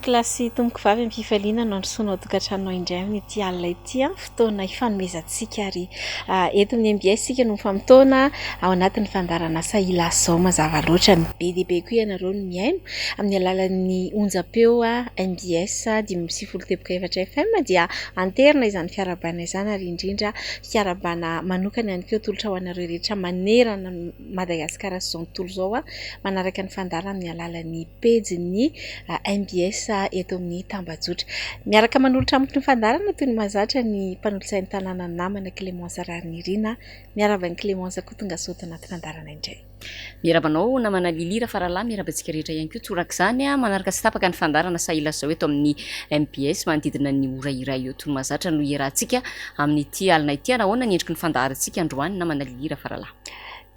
Tompokolahy sy tompokovavy, am-pifaliana no androsoanao an-tokantranonao indray amin'ity alina ity, fotoana ifanomezantsika ary eto amin'ny MBS isika no mifamotoana ao anatin'ny fandaharan'asa Ilazao mazava loatra. Be dia be koa ianareo no mihaino amin'ny alalan'ny onjam-peo MBS 95.4 FM dia anterina izany fiarahabana izany ary indrindra fiarahabana manokana ihany koa atolotra ho anareo rehetra manerana an'i Madagasikara sy izao tontolo izao manaraka ny fandaharana amin'ny alalan'ny pejin'ny MBS eto amin'ny tambajotra. Miaraka manolotra amiko ny fandaharana toy ny mahazatra ny mpanolotsain'ny tanàna namana Clémence Raharinirina. Miarahaba an'i Clémence koa tonga soa ato anaty fandaharana indray. Miarahaba anao namana Lily Rafaralahy, miarahaba antsika rehetra ihany koa torak'izany manaraka tsy tapaka ny fandaharana Sahila Zao eto amin'ny MBS manodidina ny ora iray eo toy ny mahazatra no iarahantsika amin'ity alina ity. Anahoana ny endriky ny fandaharantsika androany namana Lily Rafaralahy?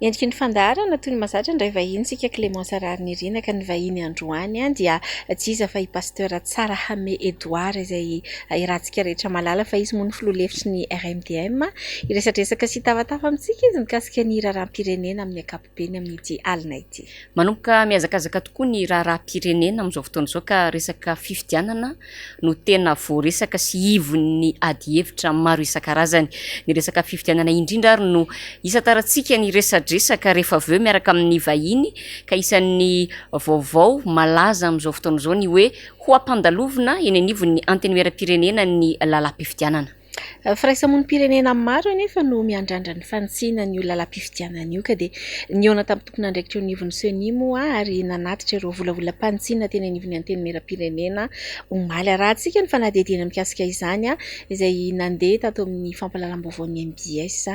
Endriky ny fandaharana toy ny mahazatra indray vahiny isika Clémence Raharinirina ka ny vahiny androany dia tsy iza fa i Pasteur Tsarahame Edouard izay iarahantsika rehetra mahalala fa izy moa no filoha lefitry ny RMDM. Hiresadresaka sy hitafatafa amintsika izy mikasika ny raharaham-pirenena amin'ny ankapobeny amin'ity alina ity. Manomboka mihazakazaka tokoa ny raharaham-pirenena amin'izao fotoana izao ka resaka fifidianana no tena voaresaka sy ivon'ny adihevitra maro isan-karazany. Ny resaka fifidianana indrindra ary no isantarantsika ny resadresaka rehefa avy eo miaraka amin'ny vahiny ka isan'ny vaovao malaza amin'izao fotoana izao ny hoe ho ampandalovina eny anivon'ny Antenimierampirenena ny lalàm-pifidianana. Firaisamonim-pirenena maro anefa no miandrandra ny fanitsiana an'io lalam-pifidianana io ka dia nihaona tamin'ny tompon'andraikitra eo anivon'ny Ceni moa ary nanatitra ireo volavolam-panitsiana teny anivon'ny Antenimierampirenena omaly. Arahantsika ny fanadihadiana mikasika izany izay nandeha tato amin'ny fampahalalam-baovaon'ny mbs.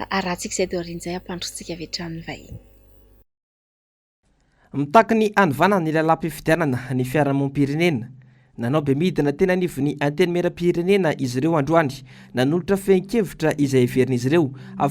Arahantsika izay dia aorian'izay hampandrotsika avy hatrany ny vahiny. Mitaky ny hanovana ny lalàm-pifidianana ny fiarahamonim-pirenena. Nanao bemidina teny anivon'ny Antenimierampirenena izy ireo androany, nanolotra fehin-kevitra izay heverin'izy ireo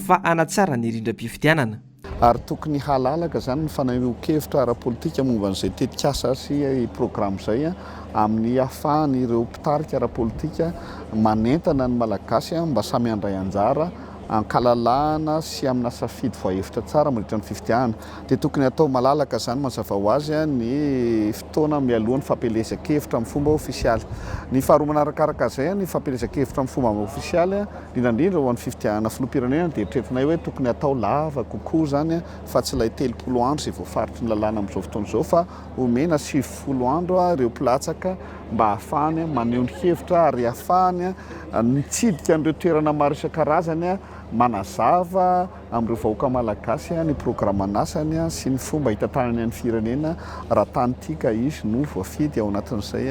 fa hanatsara ny rindram-pifidianana. Ary tokony halalaka izany ny fanehoan-kevitra ara-politika momba an'izay tetikasa sy programa izay amin'ny ahafahan'ireo mpitarika ara-politika manentana ny Malagasy mba samy handray anjara an-kalalahana sy amina safidy voahevitra tsara mandritra ny fifidianana. Dia tokony hatao malalaka izany mazava ho azy ny fotoana mialoha ny fampielezan-kevitra amin'ny fomba ofisialy. Ny faharoa manarakaraka izay, ny fampielezan-kevitra amin'ny fomba ofisialy, indrindra indrindra ho an'ny fifidianana filoham-pirenena dia eritreretinay hoe tokony hatao lava kokoa izany fa tsy ilay 30 andro izay voafaritry ny lalàna amin'izao fotoana izao fa omena 90 andro ireo mpilatsaka mba hahafahany maneho ny hevitra ary hahafahany mitsidika an'ireo toerana maro isan-karazany manazava amin'ireo vahoaka Malagasy ny programan'asany sy ny fomba hitantanany ny firenena raha tany tia ka izy no voafidy ao anatin'izay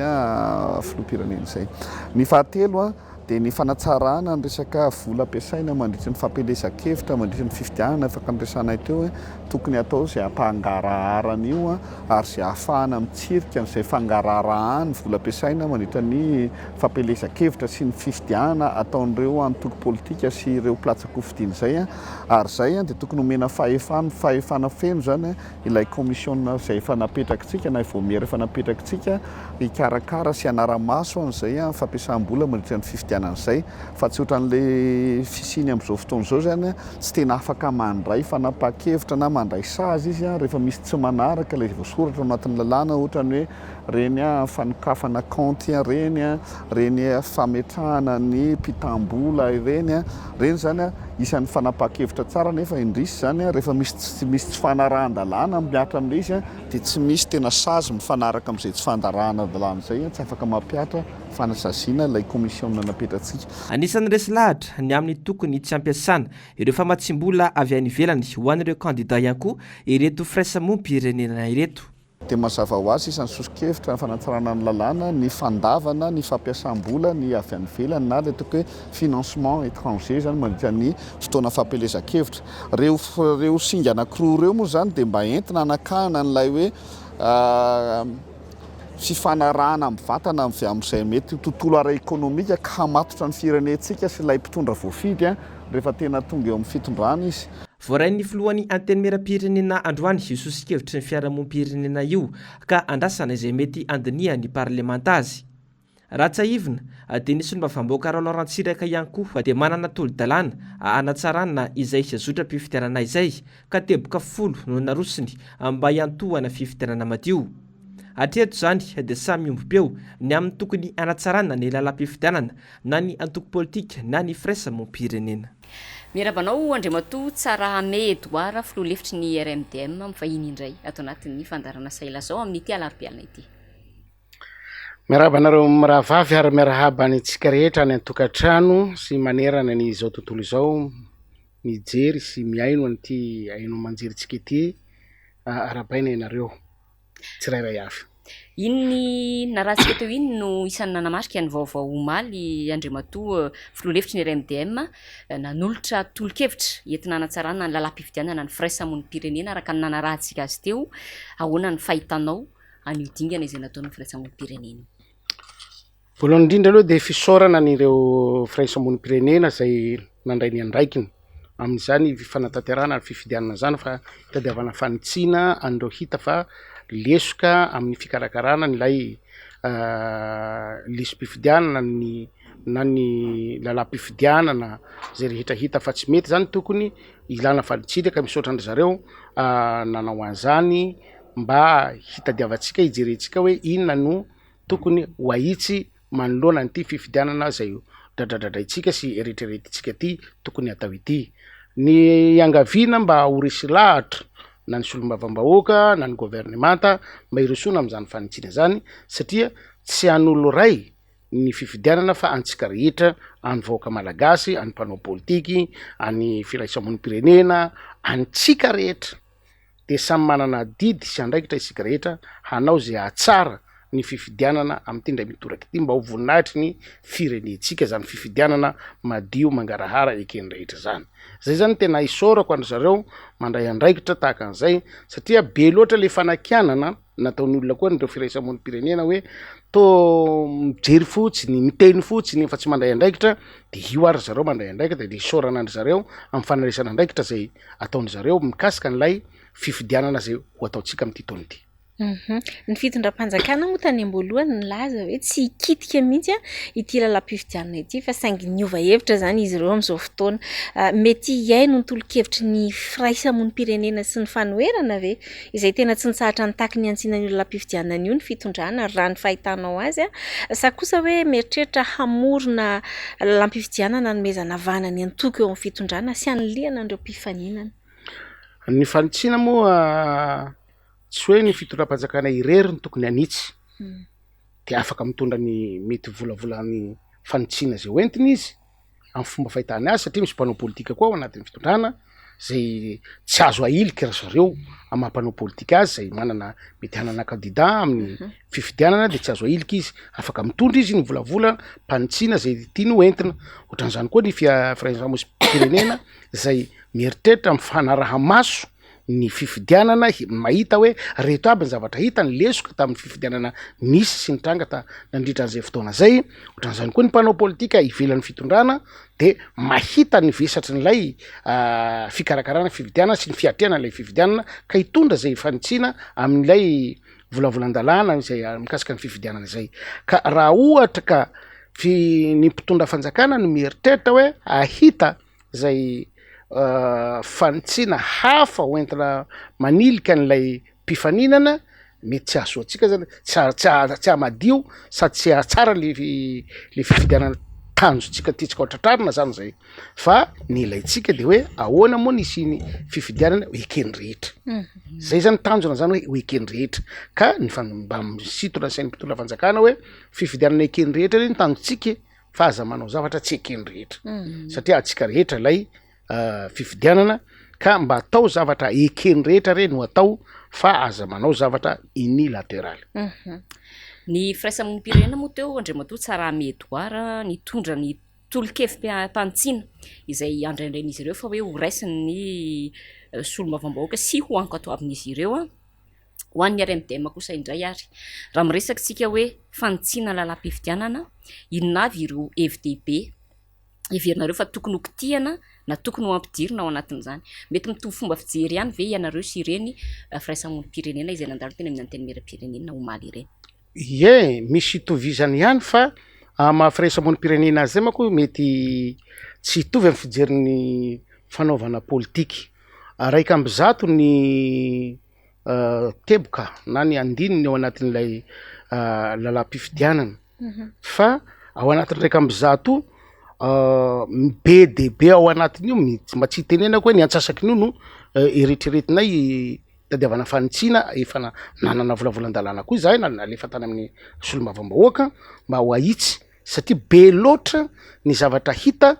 filoham-pirenena izay. Ny fahatelo dia ny fanatsarana ny resaka vola ampiasaina mandritra ny fampielezan-kevitra mandritra ny fifidianana afaka niresahanay teo hoe tokony hatao izay hampangarahara an'io ary izay ahafahana mitsirika an'izay fangaraharahana ny vola ampiasaina mandritra ny fampielezan-kevitra sy ny fifidianana ataon'ireo antoko politika sy ireo mpilatsa-kofidina izay ary izay dia tokony omena fahefana fahefana feno izany ilay kaomisiona izay efa napetrakitsika na vaomiera efa napetrakitsika hikarakara sy hanara-maso an'izay fampiasam-bola mandritra ny fifidianana izay fa tsy ohatran'ilay fisiany amin'izao fotoana izao izany tsy tena afaka mandray fanapahan-kevitra na mandray sazy izy rehefa misy tsy manaraka ilay voasoratra ao anatin'ny lalàna ohatran'ny hoe Ireny fanokafana kaonty ireny, ireny fametrahana ny mpitam-bola ireny, ireny izany isan'ny fanapahan-kevitra tsara nefa indrisy izany rehefa misy tsy misy tsy fanarahan-dalàna mihatra amin'ilay izy dia tsy misy tena sazy mifanaraka amin'izay tsy fanarahan-dalàna izay, tsy afaka mampihatra fanasaziana ilay kaomisiona napetratsika. Anisan'ny resy lahatra ny amin'ny tokony tsy hampiasana ireo famatsiam-bola avy any ivelany ho an'ireo kandidà ihany koa ireto firaisamonim-pirenena ireto. Dia mazava ho azy isan'ny soso-kevitra ny fanatsarana ny lalàna ny fandavana ny fampiasam-bola ny avy any ivelany na ilay ataoko hoe financement étranger izany mandritra ny fotoana fampielezan-kevitra. Ireo ireo singa anankiroa ireo moa izany dia mba entina hanakahana an'ilay hoe fifanarahana mivantana avy amin'izay mety ho tontolo ara-ekonomika ka hamatotra ny firenentsika sy ilay mpitondra voafidy rehefa tena tonga eo amin'ny fitondrana izy. Voarain'ny filohan'ny Antenimierampirenena androany io soso-kevitry ny fiarahamonim-pirenena io ka andrasana izay mety handinihan'ny parlemanta azy. Raha tsiahivina dia ny solombavambahoaka Roland Ratsiraka ihany koa dia manana tolo-dalàna hanatsarana izay zotram-pifidianana izay ka teboka folo no narosony mba hiantohana fifidianana madio. Hatreto izany dia samy miombom-peo ny amin'ny tokony hanatsarana ny lalam-pifidianana na ny antoko politika na ny firaisamoam-pirenena. Miarahaba anao Andriamatoa Tsarahame Edouard, filoha lefitry ny RMDM, mivahiny indray ato anatin'ny fandaharanasa Ilazao amin'ity alarobia alina ity. Miarahaba anareo mirahavavy ary miarahaba antsika rehetra any an-tokantrano sy manerana ny izao tontolo izao mijery sy mihaino an'ity haino aman-jerintsika ity. Arahabaina ianareo tsirairay avy. Iny narahantsika teo iny no isan'ny nanamarika ny vaovao omaly Andriamatoa Filoha lefitry ny RMDM nanolotra tolo-kevitra entina hanatsarana ny lalam-pifidianana ny firaisamonim-pirenena araka ny nanarahantsika azy teo. Ahoana ny fahitanao an'io dingana izay nataon'ny firaisamonim-pirenena io? Voalohany indrindra aloha dia fisaorana an'ireo firaisamonim-pirenena izay nandray ny andraikiny amin'izany fanatanterahana ny fifidianana izany fa hitadiavana fanitsiana an'ireo hita fa lesoka amin'ny fikarakarana an'ilay lisi-pifidianana ny na ny lalam-pifidianana izay rehetra hita fa tsy mety izany tokony ilana fanitsiana ka misaotra an-dry zareo nanao an'izany mba hitadiavantsika hijerentsika hoe inona no tokony ho ahitsy manoloana an'ity fifidianana izay dradradradraintsika sy eritreretintsika ity tokony hatao ity. Ny iangaviana mba ho resy lahatra na ny solombavambahoaka na ny governemanta mba hirosoana amin'izany fanitsiana izany satria tsy an'olo iray ny fifidianana fa antsika rehetra, an'ny vahoaka malagasy, an'ny mpanao politiky, an'ny firaisamonim-pirenena, antsika rehetra. dia samy manana adidy sy andraikitra isika rehetra hanao izay hahatsara ny fifidianana amin'ity indray mitoraka ity mba ho voninahitry ny firenentsika izany fifidianana madio mangarahara eken'ny rehetra izany. Izay izany tena isaorako an-dry zareo mandray andraikitra tahaka an'izay satria be loatra ilay fanakianana nataon'ny olona koa an'ireo firaisamonim-pirenena hoe toa mijery fotsiny, miteny fotsiny fa tsy mandray andraikitra dia io ary ry zareo mandray andraikitra dia isaorana an-dry zareo amin'ny fandraisana andraikitra izay ataon-dry zareo mikasika an'ilay fifidianana izay ho ataontsika amin'ity taona ity. Ny fitondram-panjakana moa tany am-boalohany nilaza hoe tsy hikitika mihitsy ity lalam-pifidianana ity fa saingy niova hevitra izany izy ireo amin'izao fotoana. Mety hihaino ny tolo-kevitry ny firaisamonim-pirenena sy ny fanoherana ve izay tena tsy nitsahatra nitaky ny hantsiana an'io lalam-pifidianana io ny fitondrana raha ny fahitanao azy sa kosa hoe mieritreritra hamorona lalam-pifidianana hanomezana vahana ny antoko eo amin'ny fitondrana sy hanilihana an'ireo mpifaninana? Ny fanitsiana moa tsy hoe ny fitondram-panjakana irery no tokony hanitsy dia afaka mitondra ny mety volavolan'ny fanitsiana izay hoentiny izy amin'ny fomba fahitany azy satria misy mpanao politika koa ao anatin'ny fitondrana zay tsy azo ahilika ry zareo amin'ny maha mpanao politika azy zay manana mety hanana kandida amin'ny mhm. fifidianana de tsy azo ahilika izy afaka mitondra izy ny volavola mpanitsiana zay tiany ho entina ohatran'izany koa ny firaisam-pirenena zay mieritreritra amin'ny fanaraha-maso ny fifidianana mahita hoe reto aby ny zavatra hita ny lesoka tamin'ny fifidianana nisy sy nitranga ta nandritra an'izay fotoana zay ohatran'izany koa ny mpanao politika ivelan'ny fitondrana de mahita ny vesatry n'ilay fikarakarana fifidianana sy ny fiatrehana ilay fifidianana ka hitondra zay fanitsiana amin'ilay volavolan-dalàna izay mikasika ny fifidianana izay ka raha ohatra ka fi ny mpitondra fanjakana no mieritreritra hoe ahita izay fanitsiana hafa hoentina manilika an'ilay mpifaninana mety tsy hahasoa antsika zany, tsy ha- tsy ha- tsy hahamadio sady tsy hahatsara le fi- le fifidianana tanjontsika tiantsika ho tratrarina zany zay fa ny ilaintsika de hoe ahoana moa ny hisian'ny fifidianana ho eken'ny rehetra, zay zany tanjona zany hoe ho eken'ny rehetra ka ny fan- mba misintona ny sain'ny mpitondra fanjakana hoe fifidianana eken'ny rehetra anie ny tanjontsika e. fa aza manao zavatra tsy eken'ny rehetra mm. satria antsika rehetra ilay uh, fifidianana ka mba atao zavatra eken'ny rehetra re no atao fa aza manao zavatra unilatéral mhm. Ny firaisamonim-pirenena moa teo Andriamatoa Tsarahame Edouard nitondra ny tolo-kevi-panitsiana izay andraindrain'izy ireo fa hoe ho raisin'ny eh, solombavambahoaka sy ho ankatoavin'izy ireo. Ho an'ny RMDM kosa indray ary, raha miresaka isika hoe fanitsiana lalam-pifidianana, inona avy ireo hevi-dehibe heverinareo fa tokony ho kitihana na tokony ho ampidirina ao anatin'izany? Mety mitovy fomba fijery ihany ve ianareo sy ireny eh, firaisamonim-pirenena izay nandalo teny amin'ny Antenimierampirenena omaly ireny? Ie, misy itovizany ihany fa amin'ny maha firaisamonim-pirenena azy zay manko mety tsy hitovy amin'ny fijerin'ny fanaovana politika. 111 ny. teboka na ny andininy ao anatin'ilay lalam-pifidianana fa ao anatin'ny 111 be de be ao anatin'io mba tsy hitenenako hoe ny antsasakin'io no eritreretinay hitadiavana fanitsiana, efa nanana volavolan-dalàna koa izahay na nalefa tany amin'ny solombavambahoaka mba ho ahitsy satria be loatra ny zavatra hita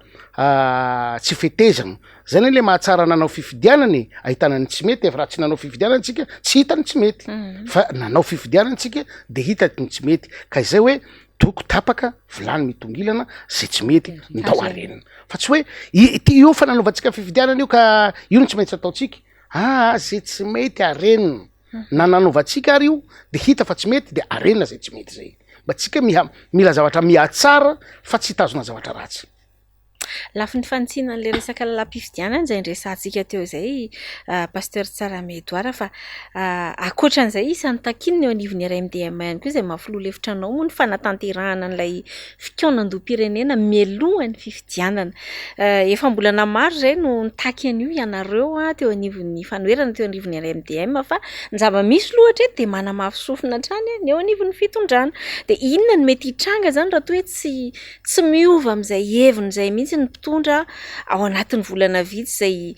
tsy fetezana, zay anie le mahatsara nanao fifidianana e, ahitana ny tsy mety e, raha tsy nanao fifidianana tsika tsy hita ny tsy mety fa nanao fifidianana tsika de hita ny tsy mety ka izay hoe toko tapaka vilany mitongilana zay tsy mety ndao arenina fa tsy hoe ity io fa nanaovantsika fifidianana io ka io no tsy maintsy ataontsika, aa zay tsy mety arenina. Na nanaovantsika ary io de hita fa tsy mety de arenina zay tsy mety zay. Mba tsika miha mila zavatra mihatsara fa tsy hitazona zavatra ratsy. Lafiny fanitsiana an'ilay resaka lalam-pifidianana izay niresahantsika teo izay Pasteur Tsarahame Edouard fa ankoatra an'izay isan'ny takiana eo anivon'ny RMDM ihany koa izay maha filoha lefitra anao moa ny fanatanterahana an'ilay fikaonandoham-pirenena mialohan'ny fifidianana. Efa am-bolana maro izay no nitaky an'io ianareo teo anivon'ny fanoherana, teo anivon'ny RMDM fa ny zava-misy aloha hatreto dia manamafy sofina hatrany ny eo anivon'ny fitondrana. Dia inona no mety hitranga izany raha toa hoe tsy tsy miova amin'izay heviny izay mihitsy ny mpitondra ao anatin'ny volana vitsy izay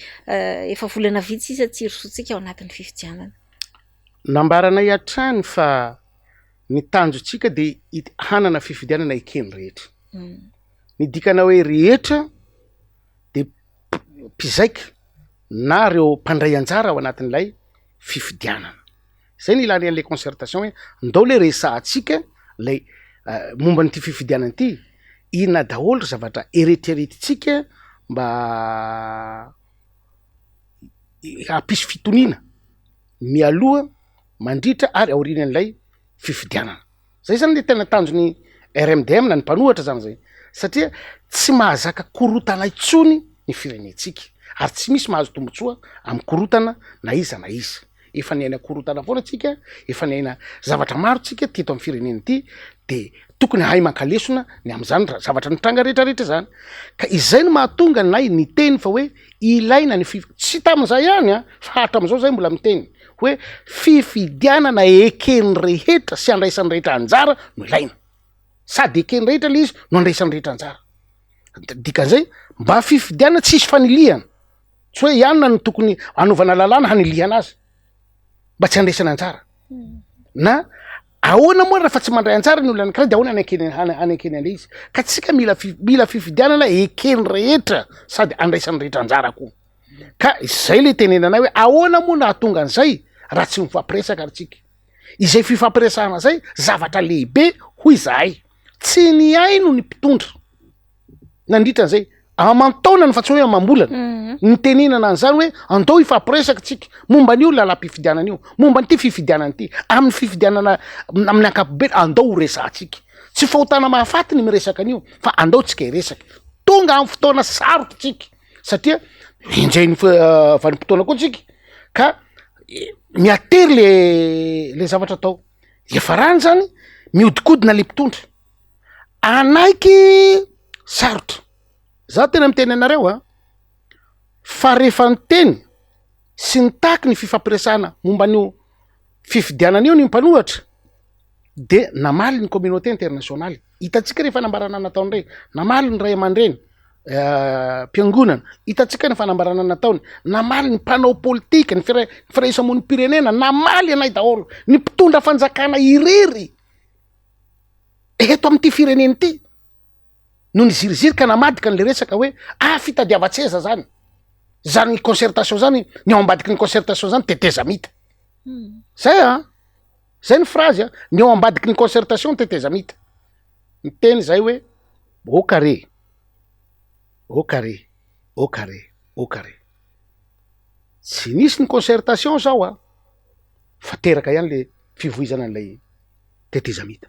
efa volana vitsy sisa tsy hirosoantsika ao anatin'ny fifidianana? Nambaranay hatrany fa ny tanjontsika dia hanana fifidianana eken'ny rehetra. Ny dikana hoe rehetra dia mpizaika na ireo mpandray anjara ao anatin'ilay fifidianana. Zay ny ilana an'ilay concertation hoe ndao le resahantsika lay momba an'ity fifidianana ity, inona daholo ry zavatra eritreretintsika mba hampisy fitoniana mialoha, mandritra ary aorianan'ilay fifidianana. Zay zany le tena tanjon'ny RMDM na ny mpanohatra zany zay satria tsy mahazaka korotana intsony ny firenentsika ary tsy misy mahazo tombotsoa amin'ny korotana na iza na iza. Efa niaina korotana foana tsika, efa niaina zavatra maro tsika teto amin'ny firenena ity de tokony hahay maka lesona ny amin'izany raha zavatra nitranga rehetrarehetra zany. Ka izay no mahatonga anay niteny fa hoe ilaina ny fif- tsy tamin'izay ihany an, fa hatramin'izao zay mbola miteny hoe fifidianana eken'ny rehetra sy andraisan'ny rehetra anjara no ilaina. Sady eken'ny rehetra le izy no andraisan'ny rehetra anjara. Dikan'izay mba fifidianana tsisy fanilihana, tsy hoe ianona no tokony hanaovana lalàna hanilihana azy mba tsy handraisana anjara. Na ahoana moa raha fa tsy mandray anjara ny olona anankiray de ahoana ny anekeny anekeny an'le izy? Ka tsika mila fi- mila fifidianana eken'ny rehetra sady andraisan'ny rehetra anjara koa. Ka izay le itenenanay hoe ahoana moa no hahatonga an'izay raha tsy mifampiresaka ary tsika? Izay fifampiresahana zay zavatra lehibe hoy izahay. Tsy nihaino ny mpitondra nandritra an'izay aman-taonany fa tsy hoe amam-bolana. Nitenenana an'izany hoe andao hifampiresaka tsika momba an'io lalam-pifidianana io, momba an'ity fifidianana ity, amin'ny fifidianana amin'ny ankapobeny andao ho resahantsika. Tsy fahotana mahafaty ny miresaka an'io fa andao tsika hiresaka. Tonga amin'ny fotoana sarotra tsika satria enjehin'ny vanim-potoana koa tsika ka miatery le le zavatra atao. Iafarany zany miodikodina le mpitondra. Anaiky sarotra. Za tena miteny anareo a, fa rehefa niteny sy nitaky ny fifampiresahana momba an'io fifidianana io ny mpanohatra de namaly ny communauté internationale. Hitantsika re fanambarana nataony re, namaly ny ray aman-dreny mpiangonana, hitantsika ny fanambarana nataony, namaly ny mpanao politika, ny fira- firaisamonim-pirenena, namaly anay daholo, ny mpitondra fanjakana irery eto amin'ity firenena ity no niziriziry ka namadika an'le resaka hoe ah fitadiavan-tseza zany, zany concertation zany, ny ao ambadiky ny concertation zany tetezamita. Zay an, zay ny phrase an, ny ao ambadiky ny concertation tetezamita. Niteny zay hoe au carré, au carré, au carré, au carré. Tsy nisy ny concertation zao an, fa teraka ihany le fivoizana an'ilay tetezamita.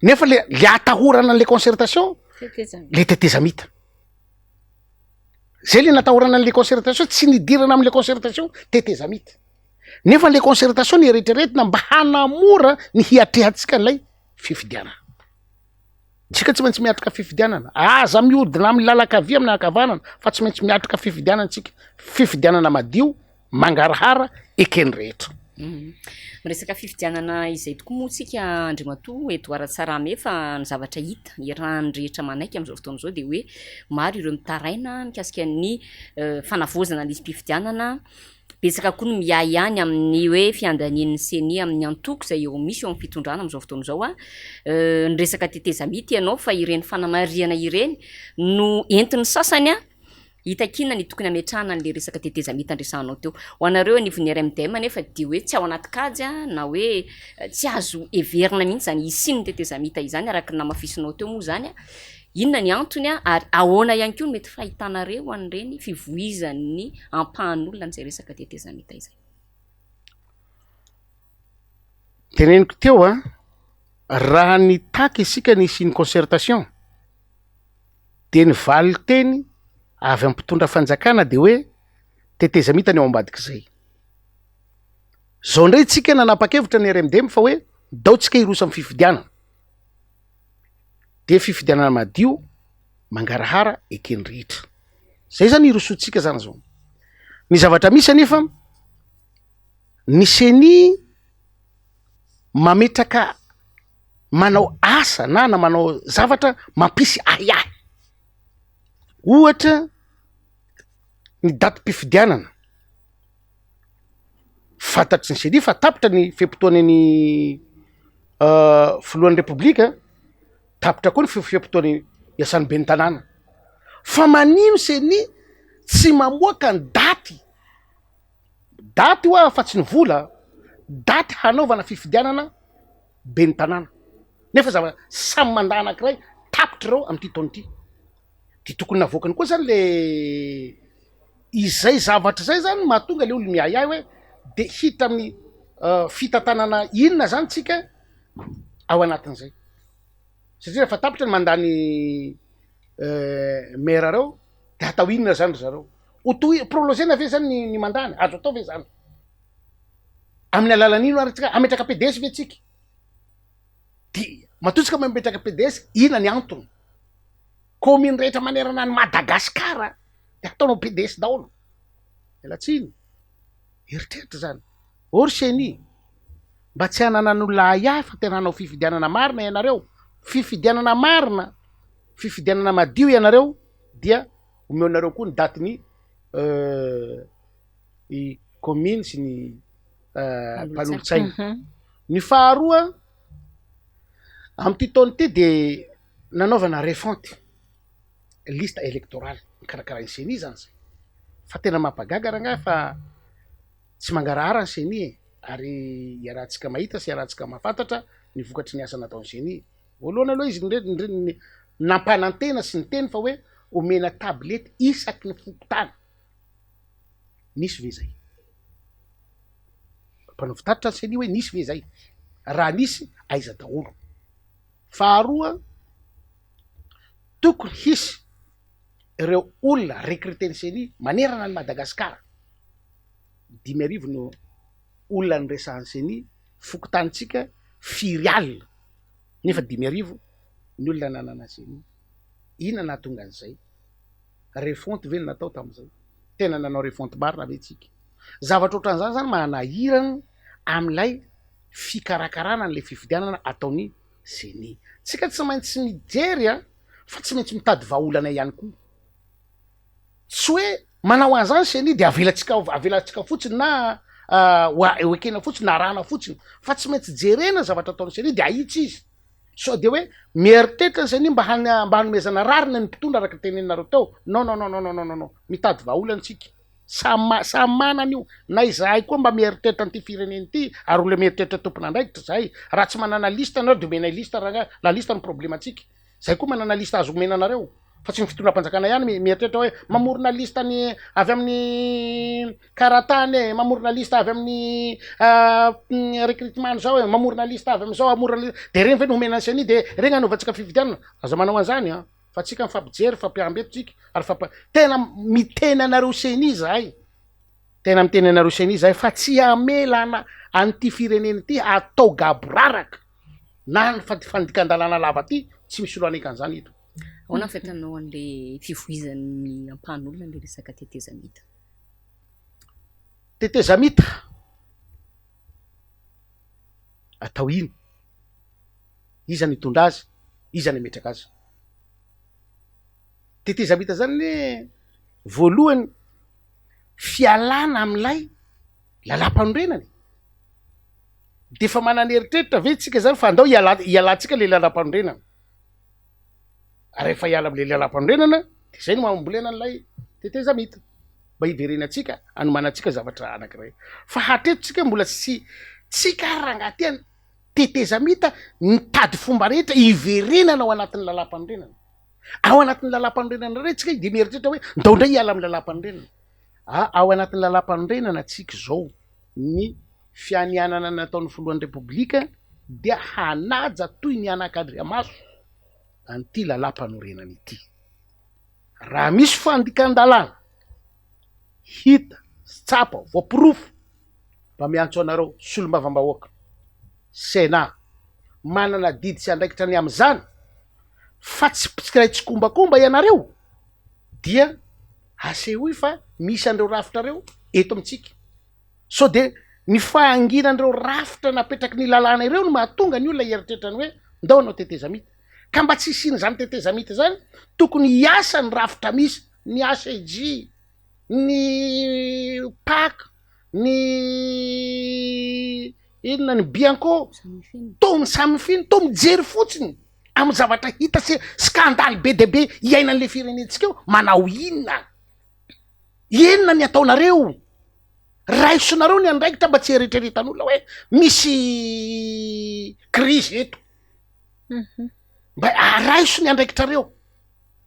Nefa le le atahorana an'le concertation le tetezamita. Zay le natahorana an'le concertation, tsy nidirana am'le concertation tetezamita. Nefa le concertation ny eritreretina mba hanamora ny hiatrehantsika an'ilay fifidianana. Tsika tsy maintsy miatrika fifidianana, aza mihodina amin'ny lalan-kavia amin'ny ankavanana fa tsy maintsy miatrika fifidianana tsika, fifidianana madio. mangarahara eken'ny rehetra. Miresaka fifidianana izay tokoa moa tsika Andriamatoa Edouard Tsarahame fa ny zavatra hita, iarahan'ny rehetra manaiky amin'izao fotoana izao dia hoe maro ireo mitaraina mikasika ny fanavaozana ny lisi-pifidianana, betsaka koa ny miahiahy ny amin'ny hoe fiandanian'ny ceni amin'ny antoko izay eo misy eo amin'ny fitondrana amin'izao fotoana izao. Niresaka tetezamita ianao fa ireny fanamarihana ireny no entin'ny sasany Hitakiana ny tokony hametrahana an'ilay resaka tetezamita niresahanao teo. Ho anareo anivon'ny RMDM anefa dia hoe tsy ao anaty kajy na hoe tsy azo heverina mihitsy izany hisian'ny tetezamita izany araka ny namafisinao teo moa izany. Inona ny antony ary ahoana ihany koa no mety fahitanareo an'ireny fivoizan'ny ampahan'olona an'izay resaka tetezamita izay? Teneniko teo an, raha nitaky isika ny hisian'ny concertation, Dia ny valin-teny avy amin'ny mpitondra fanjakana dia hoe tetezamita ny ao ambadik'izay. Zao indray tsika nanapa-kevitra ny RMDM fa hoe ndao tsika hiroso amin'ny fifidianana. Dia fifidianana madio, mangarahara, eken'ny rehetra. Zay zany hirosoantsika zany zao. Ny zavatra misy anefa, ny ceni mametraka manao asa na na manao zavatra mampisy ahiahy, ohatra ny datim-pifidianana, fantatry ny ceni fa tapitra ny fe-potoanan'ny filohan'ny repoblika, tapitra koa ny fe-potoana iasan'ny ben'ny tanàna, fa manino ceni tsy mamoaka ny daty, daty hoa fa tsy ny vola, daty hanaovana fifidianana ben'ny tanàna nefa zava samy mandat anakiray tapitra ireo amin'ity taona ity de tokony navoakany koa zany le izay zavatra izay zany mahatonga le olo miahiahy hoe de hita amin'ny fitantanana inona zany tsika ao anatin'izay satria rehefa tapitra ny mandat ny maire reo de atao inona zany ry zareo ho tohi- prolongena ve zany ny ny mandat-ny azo atao ve zany Amin'ny alalan'ino ary tsika hametraka PDS ve tsika? Dia matoa tsika mametraka PDS, inona ny antony? Commune rehetra manerana an'i Madagasikara dia ataonao PDS daholo. Miala tsiny. Eritreritra izany. Ô ry ceni, mba tsy hananan'olona ahiahy fa tena hanao fifidianana marina ianareo, fifidianana marina, fifidianana madio ianareo dia omeonareo koa ny datin'ny ny commune sy ny mpanolotsaina. Mhm. Ny faharoa, amin'ity taona ity dia nanaovana refonte liste électorale nikarakarain'ny CENI zany zay. Fa tena mampagaga rangahy fa tsy mangarahara ny CENI e, ary iarahantsika mahita sy iarahantsika mahafantatra ny vokatry ny asa nataon'ny CENI. Voalohany aloha izy nire- nampanantena sy niteny fa hoe omena tablette isaky ny fokontany. Nisy ve zay? Mpanao fitatitra ny ceni hoe nisy ve zay? Raha nisy, aiza daholo? Faharoa, tokony hisy ireo olona recruter-n'ny ceni manerana an'i Madagasikara, 5000 no olona niresahan'ny ceni, fokontanintsika firy alina nefa 5000 ny olona nanana ceni. Inona nahatonga an'izay? Refonte ve no natao tamin'izay? Tena nanao refonte marina ve tsika? Zavatra ohatran'izany zany manahirana amin'ilay fikarakarana an'ilay fifidianana ataon'ny ceni. Tsika tsy maintsy mijery an, fa tsy maintsy mitady vahaolana ihany koa. Tsy hoe manao an'izany ceni de avelantsika avelantsika fotsiny na ho ekena fotsiny na arahana fotsiny fa tsy maintsy jerena ny zavatra ataon'ny ceni de ahitsy izy. Sao dia hoe mieritreritra ny ceni mba mba hanomezana rariny ny mpitondra araka ny teneninareo teo. Non non non non non non non. Mitady vahaolana isika. Samy samy manana io. Na izahay koa mba mieritreritra an'ity firenena ity ary olona mieritreritra tompon'andraikitra izahay. Raha tsy manana liste nareo dia omenay liste rangahy. La liste no problemantsika. Zay koa manana liste azo omena anareo fa tsy ny fitondram-panjakana ihany mieritreritra hoe mamorona liste ny avy amin'ny karatany e, mamorona liste avy amin'ny recrutement zao e, mamorona liste avy am'zao, mamorona liste, de reny ve no omena ny ceni de reny anaovantsika fifidianana? Aza manao an'zany an, fa tsika mifampijery, mifampiamby eto tsika ary mifamp-, tena miteny anareo ceni zahay, tena miteny anareo ceni zahay fa tsy hamela ana an'ity firenena ity hatao gaboraraka. Na ny fandikan-dalàna lava aty, tsy misy olo haneka an'izany eto. Ahoana ny fahitanao an'ilay fivoizan'ny ampahan'olona ilay resaka tetezamita? Tetezamita atao ino? Iza no hitondra azy? Iza no hametraka azy? Tetezamita zany anie voalohany fialana amin'ilay lalam-panorenana e. De efa manana eritreritra ve tsika zany fa andao hiala- hialantsika le lalam-panorenana? Ary rehefa hiala am'le lalam-panorenana de zay no mambolena an'ilay tetezamita mba hiverenantsika hanomanantsika zavatra anankiray. Fa hatreto tsika mbola tsy tsika ary rangahy ty an tetezamita mitady fomba rehetra hiverenana ao anatin'ny lalam-panorenana. Ao anatin'ny lalam-panorenana indray tsika de mieritreritra hoe ndao indray hiala amin'ny lalam-panorenana. A ao anatin'ny lalam-panorenana tsika izao ny fianianana nataon'ny filohan'ny repoblika dia hanaja toy ny anakandriamaso an'ity lalam-panorenana ity. Raha misy fandikan-dalàna hita sy tsapa, voaporofo, mba miantso anareo solombavambahoaka, Sénat, manana adidy sy andraikitra ny amin'izany fa tsy mpiray tsikombakomba ianareo dia asehoy fa misy an'ireo rafitra ireo eto amintsika. Sao dia ny fahanginan'ireo rafitra napetraky ny lalàna ireo no mahatonga ny olona hieritreritra ny hoe ndao hanao tetezamita. Ka mba tsy hisian'izany tetezamita izany, tokony hiasa ny rafitra misy, ny HCJ, ny Pac, ny inona, ny Bianco, toa ny Samifin, toa mijery fotsiny amin'ny zavatra hita sy skandaly be dia be iainan'ilay firenentsika eo, manao inona? Inona ny ataonareo? Raisonareo ny andraikitra mba tsy eritreretan'olona hoe misy krizy eto. Mhm. Mba raiso ny andraikitrareo.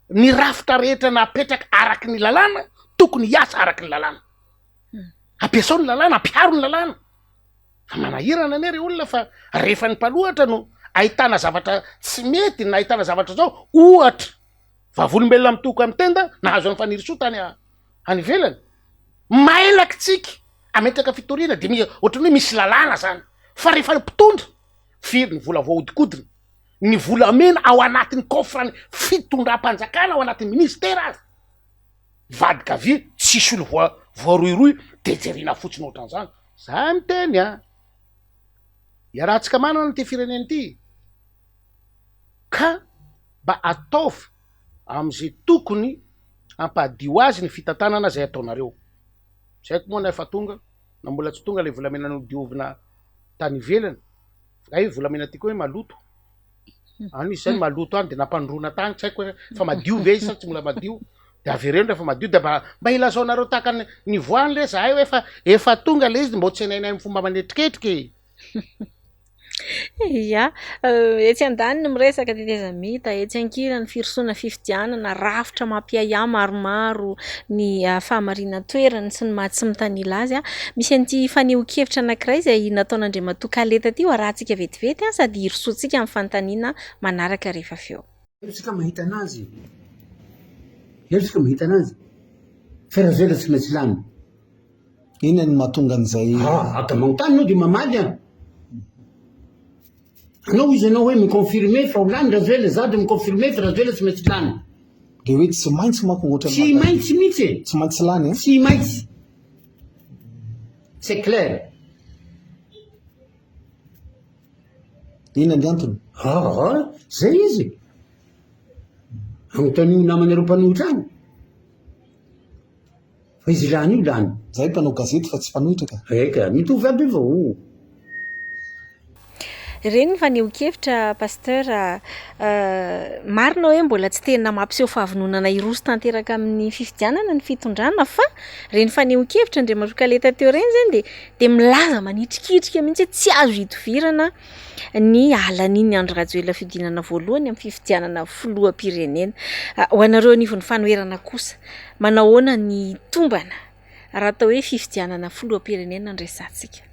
Ny rafitra rehetra napetraka araky ny lalàna tokony hiasa araky ny lalàna. Hmm. Ampiasao ny lalàna, ampiharo ny lalàna. Fa manahirana anie ry olona fa rehefa ny mpanohatra no ahitana zavatra tsy mety na ahitana zavatra zao, ohatra Vavolombelona mitoko amin'ny tenda nahazo an'i Fanirisoa tany any ivelany. Mailaka tsika ametraka fitoriana dia mi- ohatran'ny hoe misy lalàna zany. Fa rehefa ny mpitondra, firy ny vola voahodinkodina, ny volamena ao anatin'ny coffre-n'ny fitondram-panjakana ao anatin'ny ministera aza, vadika vy tsisy olo voa- voarohirohy de jerena fotsiny ohatran'izany. Za miteny a, iarahantsika manana ity firenena ity ka mba ataovy amin'izay tokony hampahadio azy ny fitantanana izay ataonareo. Tsy haiko moa na efa tonga na mbola tsy tonga ilay volamena nodiovina tany ivelany. Hay volamena ty koa hoe maloto. Any izy zay maloto any de nampandroana tany, tsy haiko hoe fa madio ve izy sa tsy mbola madio. De avereno rehefa madio de mba mba ilazaonareo tahaka ny nivoahany le zahay hoe efa efa tonga le izy de mba ho tsenainay amin'ny fomba manetriketrika e. Ia, etsy andaniny miresaka tetezamita, etsy ankilany firosoana fifidianana, rafitra mampiahiahy maromaro, ny fahamarinan-toerany sy ny maha tsy mitanila azy. Misy an'ity fanehoan-kevitra anankiray izay nataon'Andriamatoa Kaleta ity ho arahantsika vetivety sady hirosoantsika amin'ny fanontaniana manaraka rehefa avy eo. Eo tsika mahita anazy e! Eo tsika mahita anazy fa Rajoelina tsy maintsy lany. Inona no mahatonga an'izay? Ah, ka magnontany anao dia mamaly an! Anao izy anao hoe mi-confirmer fa ho lany Rajoelina, za dia mi-confirmer fa Rajoelina tsy maintsy lany. Dia hoe tsy maintsy manko ohatran'ny Tsy maintsy mihitsy e! Tsy maintsy lany e? Tsy maintsy. C'est clair. Inona ny antony? Ah, zay izy. Anontanio namanareo mpanohitra any. Fa izy lany io lany. Zahay mpanao gazety fa tsy mpanohitra ka. Eka, mitovy aby io vao. Ireny ny fanehoan-kevitra Pasteur a. Marina hoe mbola tsy tena mampiseho fahavononana hiroso tanteraka amin'ny fifidianana ny fitondrana fa ireny fanehoan-kevitra Andriamatoa Kaleta teo ireny izany dia dia milaza manitrikitrika mihitsy hoe tsy azo idovirana ny hahalanian'i Andry Rajoelina fihodinana voalohany amin'ny fifidianana filoham-pirenena. Ho anareo anivon'ny fanoherana kosa, manahoana ny tombana raha atao hoe fifidianana filoham-pirenena no resahantsika?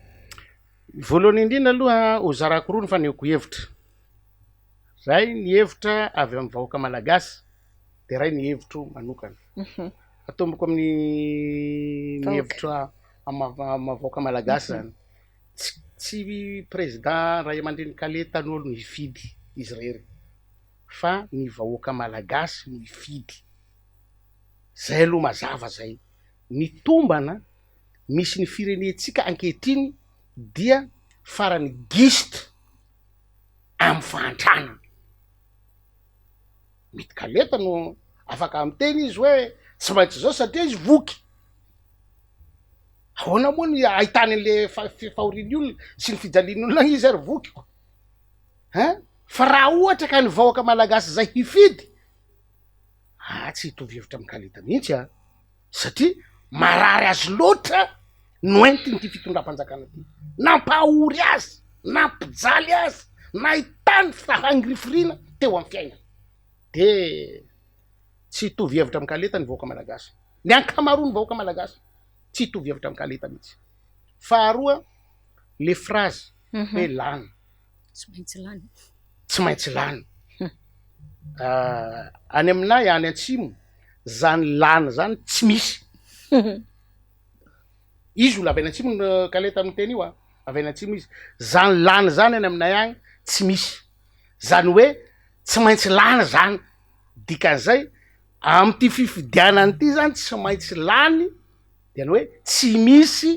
Voalohany indrindra aloha ho zarako roa ny fanehoako hevitra. Iray ny hevitra avy amin'ny vahoaka malagasy dia iray ny hevitro manokana. Atomboko amin'ny ny hevitra amin'ny maha vahoaka malagasy zany. Tsy tsy président ray aman-dreny Kaleta aloha no hifidy izy irery fa ny vahoaka malagasy no hifidy. Zay aloha mazava zay. Ny tombana. misy ny firenentsika ankehitriny dia farany gisitra amin'ny fahantrana. Mety kaleta no afaka miteny izy hoe tsy maintsy izao satria izy voky. Ahoana moa ny ahitany an'le fahorian'ny olona sy ny fijalian'ny olona izy ary voky ko. Hein? Fa raha ohatra ka ny vahoaka malagasy zay hifidy, ah tsy hitovy hevitra amin'i Kaleta mihitsy ah. Satria marary azy loatra no entin'ity fitondram-panjakana ity. Nampahory azy, nampijaly azy, nahitany fahangirifiriana teo amin'ny fiainana. De tsy hitovy hevitra amin'i Kaleta ny vahoaka malagasy. Ny ankamaroan'ny vahoaka malagasy tsy hitovy hevitra amin'i Kaleta mihitsy. Faharoa, le phrase hoe lany. Tsy maintsy lany. Tsy maintsy lany. Any aminay any atsimo, zany lany zany tsy misy. Izy olo avy any atsimo no kaleta miteny io a, avy any atsimo izy. Zany lany zany any aminay agny tsy misy. Zany hoe tsy maintsy lany zany. Dikan'izay am'ty fifidianana ity zany tsy maintsy lany dia ny hoe tsy misy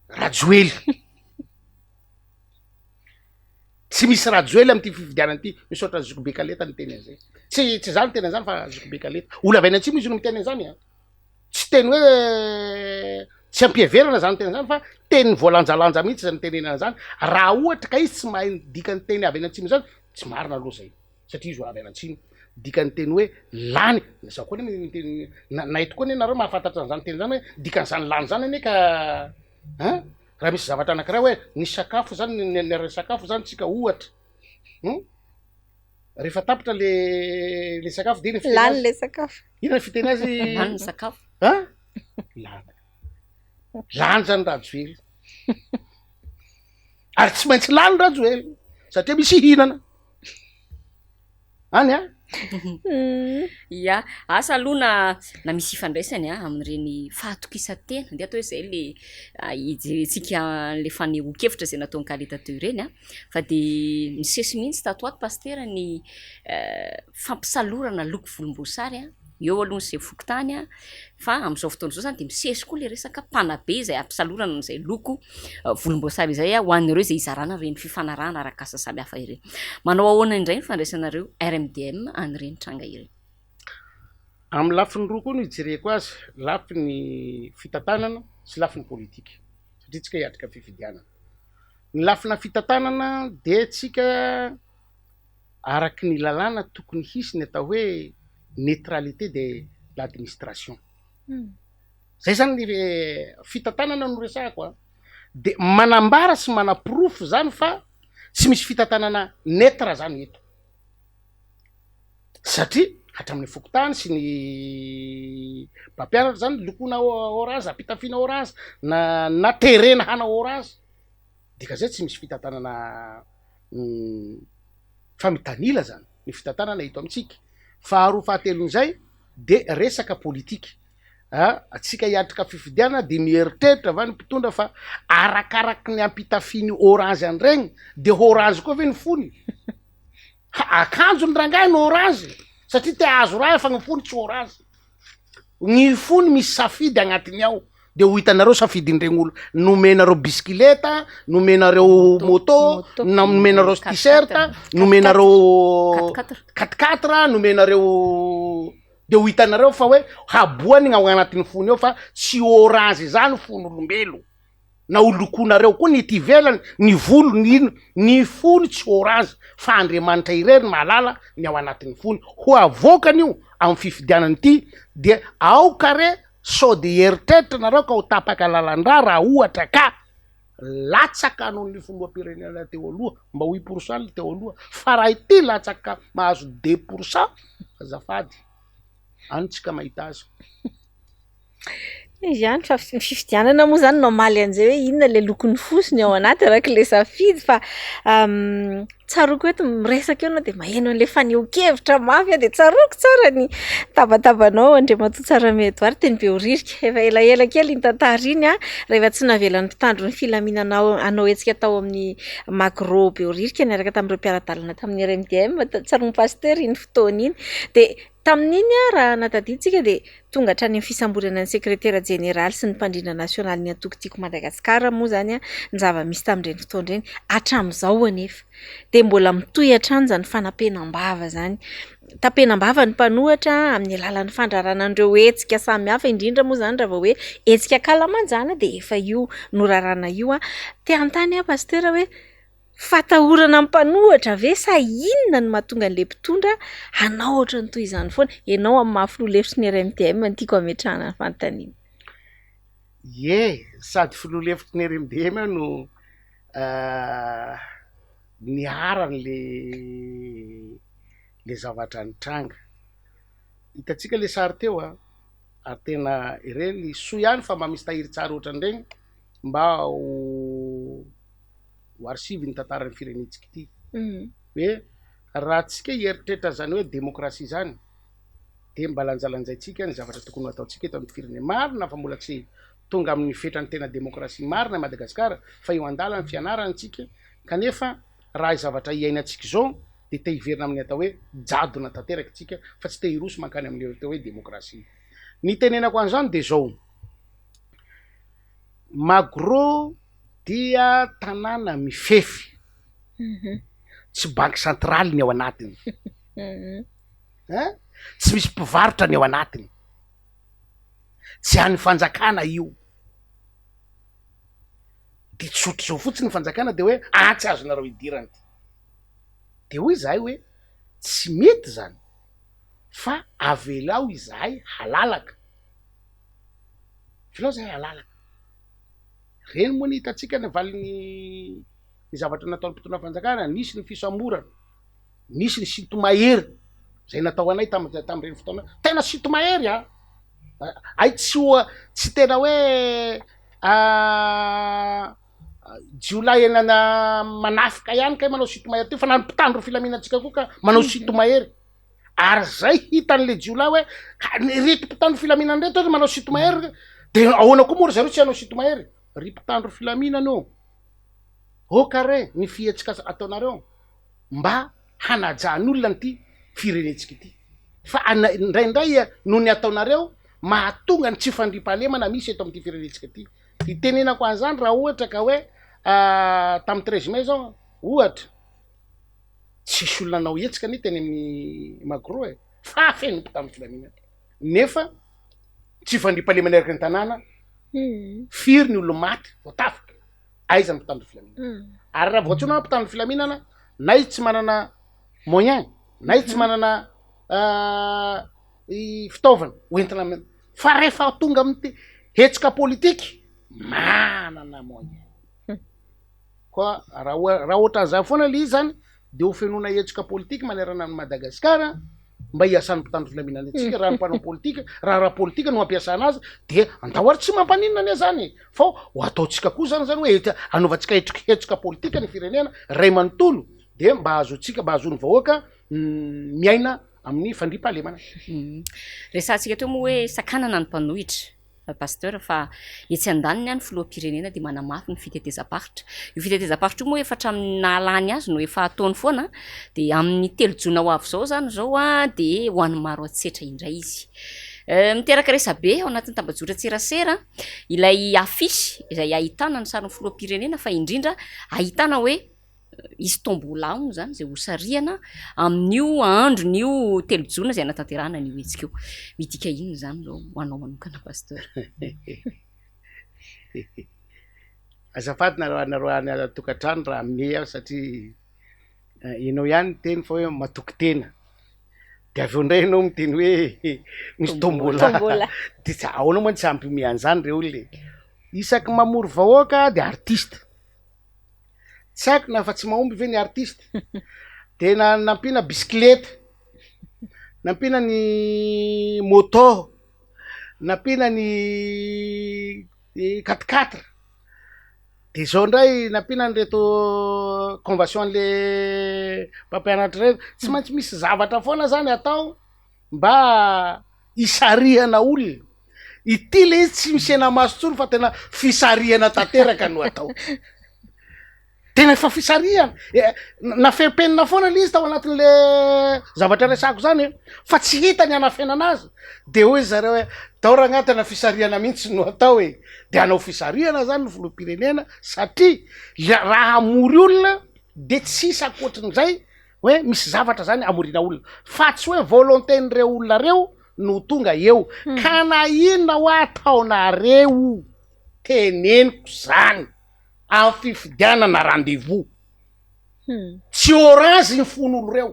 Rajoely. Tsy misy Rajoely amin'ity fifidianana ity. Misaotra an'i Zokibe Kaleta niteny an'izay. Tsy tsy za niteny an'izany fa Zokibe Kaleta. Olo avy any atsimo izy no miteny an'izany a. Tsy teny hoe tsy ampiheverana zany teny zany fa teny voalanjalanja mihitsy zany nitenenana an'izany. Raha ohatra ka izy tsy mahay ny dikan'ny teny avy any atsimo zany, tsy marina aloha zay satria izy avy any atsimo. Dikan'ny teny hoe lany, za koa anie miteny na na eto koa anie nareo mahafantatra an'izany teny zany hoe dikan'izany lany zany anie ka ein. Raha misy zavatra anankiray hoe nisy sakafo zany niara-nisakafo zany tsika ohatra, hum, rehefa tapitra le le sakafo de inona fiteny Lany azy? le sakafo. Inona fiteny azy? Lany ny sakafo. An? Lany. Lany zany Rajoely. Ary tsy maintsy lany Rajoely satria misy hihinana. Any an? Ya, asa aloha na na misy ifandraisany an amin'ireny fahatokisan-tena, ndeha atao hoe izay le hijerentsika an'le fanehoan-kevitra izay nataon'i Kaleta teo ireny an, fa de nisesy mihitsy tato ho ato Pasitera ny fampisalorana loko volomboasary an, eo aloha ny sefo fokontany an, fa amin'izao fotoana izao zany de misesy koa le resaka mpanabe izay ampisalorana an'izay loko volomboasary izay ho an'ireo izay hizarana ireny fifanarahana arak'asa samihafa ireny. Manao ahoana indray ny fandraisanareo RMDM an'ireny tranga ireny? Amin'ny lafiny roa koa no ijereko azy, lafiny fitantanana sy lafiny politika, satria tsika hiatrika fifidianana. Ny lafina fitantanana dia tsika Araky ny lalàna tokony hisy ny atao hoe neutralité de l'administration. Zay zany ny fitantanana no resahako a. De manambara sy manaporofo zany fa tsy misy fitantanana neutre zany eto. Satria hatramin'ny fokontany sy ny mpampianatra zany lokoina orange, ampitafiana orange na na terena hanao orange. Dikazay tsy misy fitantanana fa mitanila zany ny fitantanana eto amintsika. Faharoa fahatelon'izay de resaka politika, atsika hiatrika fifidianana de mieritreritra va ny mpitondra fa arakaraky ny ampitafiany orange an'iregny de orange koa ve ny fony? Ha akanjony rangahy no orange satria te hahazo raha fa ny fony tsy orange. Ny fony misy safidy agnatiny ao de ho hitanareo safidin'iregny olo nomenareo bisikileta, nomenareo moto, nomenareo t-shirt, nomenareo quatre quatre, nomenareo de ho hitanareo fa hoe haboany gny ao agnatin'ny fony ao fa tsy orange zany fon'olombelo. na ho lokoinareo koa ny ety ivelany, ny volo, ny inona, ny fony tsy orange fa Andriamanitra irery no mahalala ny ao anatin'ny fony, ho avoakany io amin'ny fifidianana ity dia aoka re sao dia hieritreritra nareo ka ho tapaka lalan-drà raha ohatra ka latsaka noho ny filoham-pirenena teo aloha, mba huit pour cent ny teo aloha, fa raha ity latsaka mahazo deux pour cent azafady, any tsika mahita azy. Izy ihany fa ny fifidianana moa zany no hamaly an'izay hoe inona le lokon'ny fo sy ny ao anaty araka le safidy fa tsaroako eto miresaka eo ianao de maheno an'le fanehoan-kevitra mafy aho de tsaroako tsara ny tabatabanao Andriamatoa Tsarahame Edouard teny Behoririka, efa elaela kely iny tantara iny an, rehefa tsy navelan'ny mpitandro ny filaminana hanao hetsika tao amin'ny Magro Behoririka niaraka tamin'ireo mpiara-dalana tamin'ny RMDM, tsaroan'i Pasitera iny fotoana iny de. Tamin'iny raha natadidintsika dia tonga hatrany amin'ny fisamborana ny sekretera jeneraly sy ny mpandrindra nasionalin'ny antoko Tiako Madagasikara moa izany ny zava-misy tamin'ireny fotoana ireny. Hatramin'izao anefa dia mbola mitohy hatrany izany fanapenam-bava izany. Tapenam-bava ny mpanohitra amin'ny alalan'ny fandrarana an'ireo hetsika samihafa, indrindra moa izany raha vao hoe hetsika ankalamanjana dia efa io norarana io. Te hanontany aho Pasitera hoe Fatahorana ny mpanohitra ve sa inona no mahatonga an'ilay mpitondra hanao ohatran'ny toy izany foana? Ianao amin'ny maha filoha lefitry ny RMDM no tiako hametrahana ny fanontaniana. Ie, sady filoha lefitry ny RMDM aho no niharan'le le zavatra nitranga. Hitantsika le sary teo a, ary tena ireny soa ihany fa mba misy tahirin-tsary ohatran'ireny mba ho ho archive ny tantaran'ny firenentsika ity hoe raha tsika hieritreritra an'izany hoe demokrasia izany dia mba lanjalanjaintsika ny zavatra tokony ho ataontsika eto amin'ny firenena. Marina fa mbola tsy tonga amin'ny fetran'ny tena demokrasia marina i Madagasikara fa eo an-dalan'ny fianarana isika kanefa raha zavatra iainantsika izao dia te hiverina amin'ny atao hoe jadona tanteraka isika fa tsy te hiroso mankany amin'ny atao hoe demokrasia. Ny itenenako an'izany dia izao, Magro dia tanàna mifefy, tsy banky centrale ny ao anatiny, hein, tsy misy mpivarotra ny ao anatiny, tsy an'ny fanjakana io, de tsotra izao fotsiny ny fanjakana de hoe ah tsy azonareo idirana ity, de hoy izahay hoe tsy mety zany fa avelao izahay halalaka, avelao izahay halalaka. Ireny moa ny hitantsika ny valin'ny ny zavatra nataon'ny mpitondra fanjakana, nisy ny fisamborana, nisy ny sinto-mahery izay natao anay tam- tamin'ireny fotoana, tena sinto-mahery an! Hay tsy ho tsy tena hoe jiolahy nana- manafika ihany kay manao sinto-mahery teo fa na ny mpitandro ny filaminantsika koa ka manao sinto-mahery. Ary zay hitan'le jiolahy hoe ka ireto mpitandro filaminana ireto ary manao sinto-mahery de ahoana koa moa ry zareo tsy hanao sinto-mahery? Ry mpitandro filaminana ô, aoka re ny fihetsika ataonareo mba hanajan'olona an'ity firenentsika ity fa indraindray noho ny ataonareo mahatonga ny tsy fandriampahalemana misy eto amin'ity firenentsika ity. Itenenako an'izany raha ohatra ka hoe tamin'ny treize mai zao ohatra, Tsisy olona nanao hetsika anie teny amin'ny Magro e, fa feno mpitandro filaminana. Nefa tsy fandriampahalemana eraky ny tanàna, firy ny olona maty voatafika, aiza ny mpitandro filaminana? Ary raha vao antsoina hoe mpitandro filaminana, na izy tsy manana moyen, na izy tsy manana fitaovana hoentina, fa rehefa tonga amin'ny hetsika politika, manana moyen. Koa raha oa- raha ohatran'izany foana le izy zany de ho fenoina hetsika politika manerana an'i Madagasikara mba hiasan'ny mpitandro filaminana antsika raha ny mpanao politika raha raha politika no ampiasana azy de andao ary tsy mampaninona anie zany e fa ho ataontsika koa zany zany hoe hety- anaovantsika hetriky hetsika politika ny firenena ray manontolo de mba ahazoantsika mba ahazoan'ny vahoaka miaina amin'ny fandriampahalemana. Resahantsika teo moa hoe sakanana ny mpanohitra. Pasteur fa etsy andaniny ny filoham-pirenena dia manamafy ny fitetezam-paritra. Io fitetezam-paritra io moa efa hatramin'ny nahalany azy no efa ataony foana dia amin'ny telo jona ho avy izao izany izao dia ho an'ny Maroantsetra indray izy. Miteraka resabe ao anatin'ny tambajotran-tserasera ilay affiche izay ahitana ny sarin'ny filoham-pirenena fa indrindra ahitana hoe Hisy tombola moa izany izay hosarihana amin'io andron'io telo jona izay hanatanterahana an'io hetsika io. Midika inona izany izao ho anao manokana Pasteur? Azafady nareo anareo any an-tokantrano raha mimehy aho satria ianao ihany niteny fa hoe matoky tena. De avy eo indray ianao miteny hoe misy tombola. Tombola. De tsy ahoana moa tsy hampihomehy an'izany re olona e. Isaky mamory vahoaka de artiste. Tsy haiko na fa tsy mahomby ve ny artiste. De na nampiana bisikileta, nampiana ny moto, nampiana ny quatre quatre, de zao ndray nampiana an'ireto convention an'le mpampianatra reto, tsy maintsy misy zavatra foana zany atao mba hisarihana olona. Ity le izy tsy misy hena-maso intsony fa tena fisarihana tanteraka no atao. Tena efa fisarihana, nafempenina foana le izy tao anatin'le zavatra resako zany e, fa tsy hita ny hanafenana azy, de hoy zareo hoe dao rangah tena fisarihana mihitsy no atao e, de hanao fisarihana zany ny filoham-pirenena satria le raha hamory olona de tsisy ankoatrin'izay hoe misy zavatra zany hamoriana olona, fa tsy hoe volonté-n'ireo olona reo no tonga eo, ka na inona hoa ataonareo teneniko zany. Amin'ny fifidianana rendez-vous. Tsy orange ny fon'olo reo.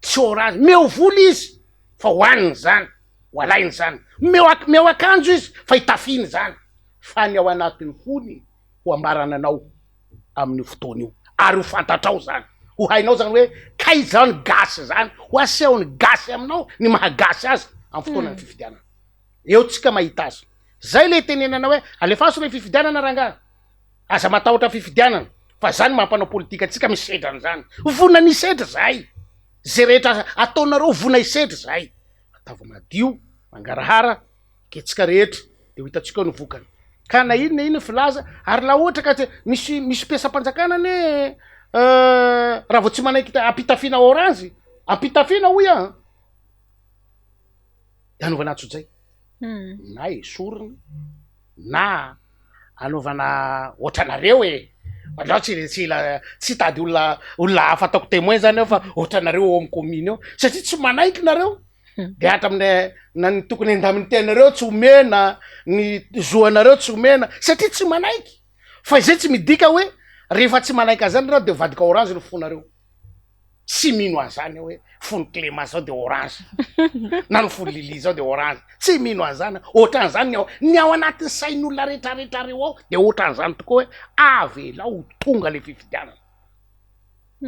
Tsy orange. Meo vola izy fa hohaniny zany, ho alainy zany. Meo ak- meo akanjo izy fa hitafiny zany. Fa ny ao anatin'ny fony ho ambarana anao amin'io fotoana io. Ary ho fantatrao zany. Ho hainao zany hoe kay zany gasy zany. Ho asehon'ny gasy aminao ny maha gasy azy amin'ny fotoanan'ny fifidianana. Eo tsika mahita azy. Zay le itenenana hoe alefaso le fifidianana rangahy. Aza matahotra fifidianana fa zany maha mpanao politika antsika misedra an'izany. Vonona ny hisedra zahay. Ze rehetra ataonareo vonona hisedra zahay. Ataovy madio, mangarahara, eketsika rehetra de ho hitantsika eo ny vokany. Ka na inona inona filaza ary laha ohatra ka tsy misy misy mpiasam-panjakana anie raha vao tsy manaiky ampitafiana orange, ampitafiana hoy aho an. de anaovana antsojay na esorina na anaovana ohatranareo e, andrao tsy tsy ila tsy hitady olona olona hafa ataoko témoin zany aho fa ohatranareo ao amy commune ao satria tsy manaiky nareo de hatramin'ny na ny tokony indemnité anareo tsy omena, ny zo anareo tsy omena satria tsy manaiky fa izay tsy midika hoe rehefa tsy manaiky an'zany nareo de mivadika orange ny fonareo. Tsy mino an'izany aho hoe fon'i Clément zao de orange na ny fon'i Lily zao de orange. Tsy mino an'izany aho. Ohatran'izany ny ao ny ao anatin'ny sain'olona rehetrarehetra reo ao de ohatran'izany tokoa hoe avelao ho tonga le fifidianana.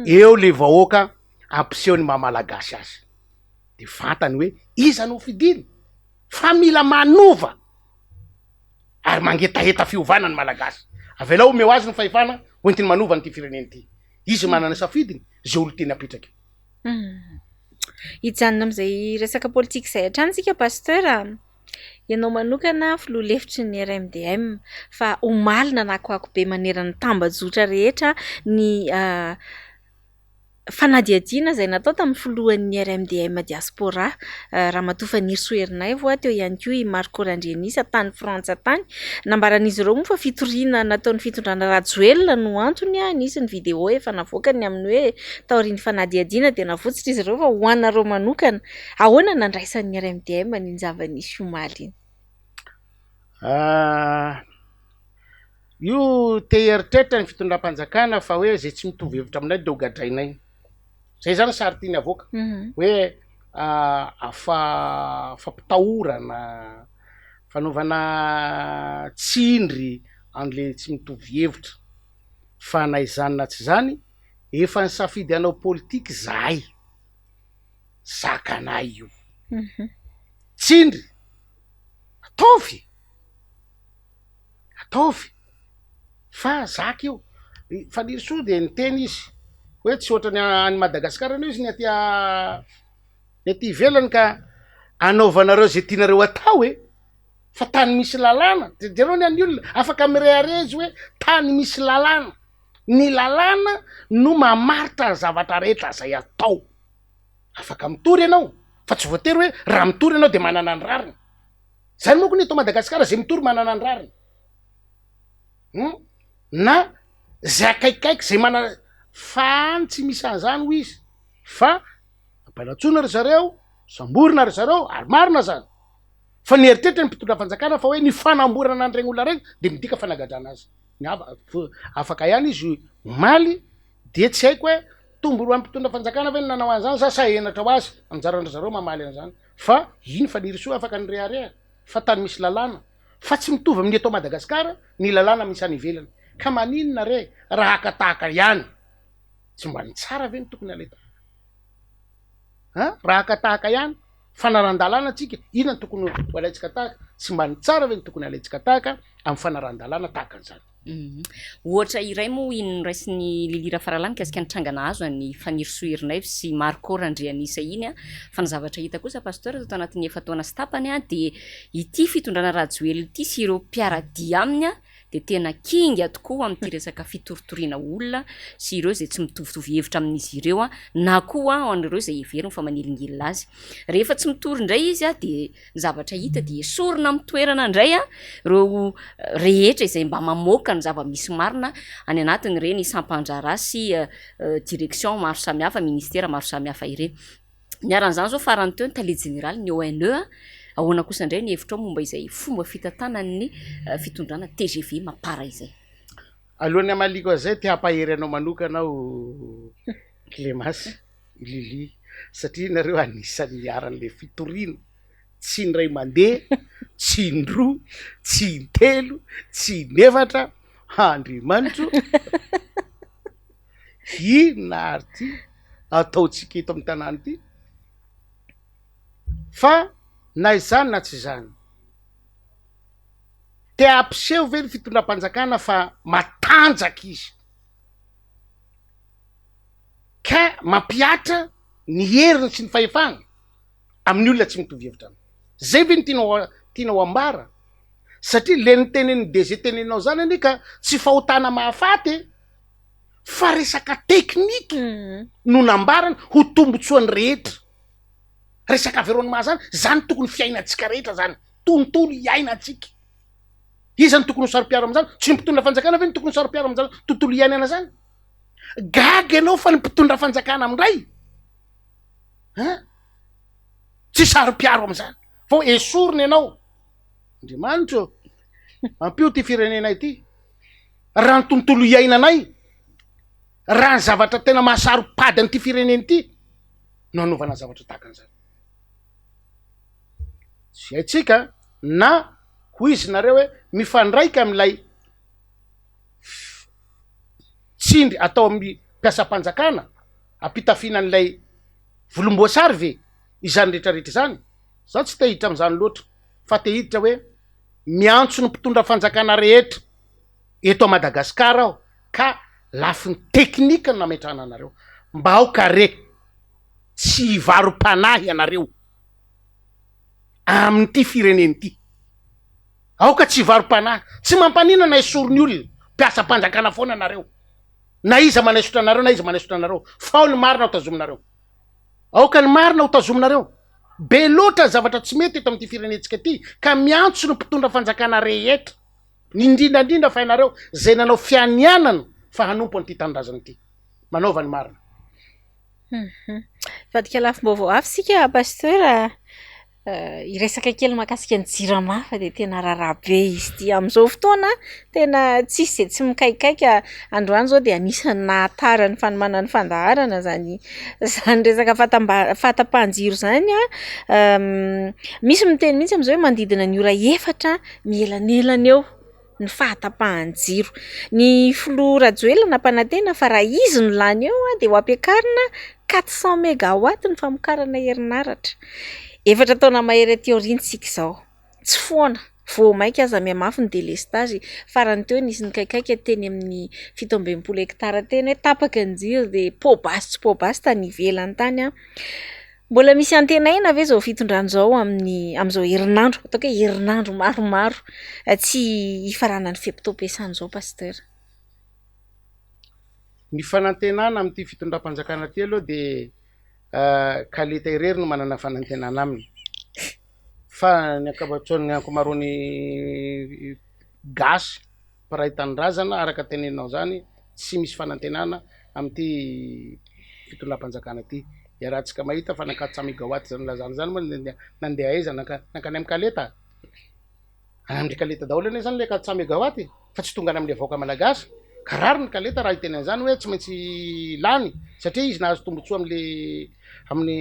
Eo le vahoaka ampiseho ny maha malagasy azy. De fantany hoe iza no hofidiny fa mila manova ary mangetaheta fiovana ny malagasy. Avelao omeo azy ny fahefana hoentiny manova an'ity firenena ity. Izy manana ny safidiny, izay olon-tiany apetraka eo. Hijanona amin'izay resaka politika izay hatrany isika Pasteur a! Ianao manokana filoha lefitry ny RMDM fa omaly nanakoako be manerana ny tambajotra rehetra ny fanadihadiana izay natao tamin'ny filohan'ny RMDM Diaspora, Ramatoa Fanirisoa Ernaivo, teo ihany koa i Marco Randrianisa tany Frantsa tany. Nambaran'izy ireo moa fa fitoriana nataon'ny fitondrana Rajoelina no antony, nisy ny vidéo efa navoakany amin'ny hoe taorian'ny fanadihadiana dia navotsitra izy ireo fa ho anareo manokana, ahoana no nandraisan'ny RMDM an'iny zava-nisy omaly iny? Io te hieritreritra ny fitondram-panjakana fa hoe zay tsy mitovy hevitra aminay de ho gadrainay. Zay zany sary tiany avoaka hoe afa fampitahorana, fanaovana tsindry an'le tsy mitovy hevitra. Fa na izany na tsy izany, efa nisafidy hanao politika izahay, zakanay io. Tsindry, ataovy! Ataovy fa zaka io. I Fanirisoa dia niteny izy hoe tsy ohatran'ny any Madagasikara anie izy ny aty ny aty ivelany ka anaovanareo zay tianareo atao e! Fa tany misy lalàna, de jereo ny an'ny olona, afaka mirehareha izy hoe tany misy lalàna. Ny lalàna no mamaritra ny zavatra rehetra zay atao. Afaka mitory ianao fa tsy voatery hoe raha mitory ianao de manana ny rariny. Zany manko ny eto Madagasikara zay mitory manana ny rariny. Hum na zay akaikikaiky zay manana fa any tsy misy an'zany hoy izy fa ampainantsoina ry zareo, samborina ry zareo ary marina zany. Fa ny eritreritra ny mpitondra fanjakana fa hoe ny fanamborana an'iregny olona regny de midika fanagadrana azy. Ny ava- afaka ihany izy omaly de tsy haiko hoe tombony ho an'ny mpitondra fanjakana ve ny nanao an'zany sa sa henatra ho azy, anjaran-dry zareo mamaly an'zany. Fa iny Fanirisoa afaka nirehareha fa tany misy lalàna fa tsy mitovy amin'ny eto Madagascar ny lalàna misy any ivelany ka maninona re raha haka tahaka ihany tsy mba ny tsara ve no tokony alain-tahaka an raha haka tahaka ihany fanaran-dalàna tsika inona no tokony ho alaintsika tahaka tsy mba ny tsara ve no tokony alaintsika tahaka amin'ny fanaran-dalàna tahaka an'izany. Ohatra iray moa iny noraisin'i Lily Rafaralahy mikasika ny tranga nahazo an'i Fanirisoa Ernaivo sy Marco Randrianisa iny fa ny zavatra hita kosa Pasteur tato anatin'ny efa-taona sy tapany dia ity fitondrana Rajoelina ity sy ireo mpiara-dia aminy. dia tena kinga tokoa amin'ity resaka fitoritoriana olona sy ireo izay tsy mitovitovy hevitra amin'izy ireo na koa ho an'ireo izay heveriny fa manelingelina azy. Rehefa tsy mitory indray izy dia ny zavatra hita dia esorina amin'ny toerana indray ireo rehetra izay mba mamoaka ny zava-misy marina any anatin'ireny sampan-draharaha sy direction maro samihafa, ministera maro samihafa ireny. Niharan'izany izao farany teo ny tale jeneralin'ny ONE. Ahoana kosa indray ny hevitrao momba izay fomba fitantanan'ny fitondrana tgv Mapar izay? Alohan'ny hamaliako an'izay, te hampahery anao manokana aho Clémence, Lily, satria nareo anisan'ny niharan'ilay fitoriana, tsy indray mandeha, tsy indroa, tsy intelo, tsy inefatra, Andriamanitro, inona ary ity ataontsika eto amin'ny tanàna ity? Fa na izany na tsy izany, te hampiseho ve ny fitondram-panjakana fa matanjaka izy ka mampihatra ny heriny sy ny fahefany amin'ny olona tsy mitovy hevitra aminy? Zay ve no tianao tianao ambara? Satria le nitenenin'i DG teneninao zany anie ka tsy fahotana mahafaty e! Fa resaka teknika no nambarany ho tombotsoan'ny rehetra. Resaka environnement zany, zany tokony fiainantsika rehetra zany, tontolo iainantsika. Iza no tokony ho saro-piaro amin'izany? Tsy ny mpitondra fanjakana ve no tokony ho saro-piaro amin'izany tontolo iainana zany? Gaga ianao fa ny mpitondra fanjakana amin'indray hein tsy saro-piaro amin'izany fa hoe esorina ianao. Andriamanitra ô, ampio ity firenena ity. Raha ny tontolo iainanay, raha ny zavatra tena mahasaro-pady an'ity firenena ity no anaovana zavatra tahaka an'izany. Tsy haintsika na hoy izy nareo hoe mifandraika amin'ilay tsindry atao amin'ny mpiasam-panjakana ampitafiana an'ilay volomboasary ve izany rehetrarehetra izany? Za tsy te hiditra amin'izany loatra fa te hiditra hoe miantso ny mpitondra fanjakana rehetra eto a Madagasikara aho ka lafiny teknika no nametrahana anareo mba aoka re tsy hivaro-panahy ianareo amin'ity firenena ity. Aoka tsy hivaro-panahy. Tsy mampaninona na esorin'ny olona, mpiasam-panjakana foana nareo. Na iza manaisotra anareo na iza manaisotra anareo, fa ao ny marina ho tazominareo. Aoka ny marina ho tazominareo. Be loatra ny zavatra tsy mety eto amin'ity firenentsika ity ka miantso ny mpitondra fanjakana rehetra, indrindra indrindra fa ianareo izay nanao fianianana fa hanompo an'ity tanindrazana ity. Manaova ny marina. Hivadika lafim-baovao hafa isika Pasteur. Hiresaka kely mahakasika ny jirama fa dia tena raharaha be izy ity amin'izao fotoana, tena tsisy izay tsy mikaikaika, androany izao dia anisan'ny nahatara ny fanomanana ny fandaharana izany izany resaka fahatamba- fahatapahan-jiro izany an, misy miteny mihitsy amin'izao hoe manodidina ny ora efatra mielanelana eo. ny fahatapahan-jiro. Ny filoha Rajoelina nampanantena fa raha izy no lany eo dia ho ampiakarina quatre cent megawatt ny famokarana herinaratra. Efatra taona mahery aty aoriana isika izao, tsy foana, vao mainka aza mihamafy ny delestazy. Farany teo nisy nikaikaika teny amin'ny 67 hektara teny hoe tapaka ny jiro dia poa-basy tsy poa-basy tany ivelany tany an. Mbola misy antenaina ve izao fitondrana izao amin'ny amin'izao herinandro, ataoko hoe herinandro maromaro tsy hifaranan'ny fe-potoam-piasana izao Pasteur? Ny fanantenana amin'ity fitondram-panjakana ity aloha dia Kaleta irery no manana fanantenana aminy fa ny ankamaroan'ny ankamaroan'ny gasy mpiray tanindrazana araka teneninao zany tsy misy fanantenana amin'ity fitondram-panjakana ity. Iarahantsika mahita fa nankany Tsamigawatt zany lazana zany moa nandeha aiza nankany amin'ny Kaleta? Any amin-dry Kaleta daholo anie zany le quatre cent megawatt e, fa tsy tonga any amin'le vahoaka malagasy. Ka rariny Kaleta raha hiteny an'izany hoe tsy maintsy lany satria izy nahazo tombotsoa amin'le amin'ny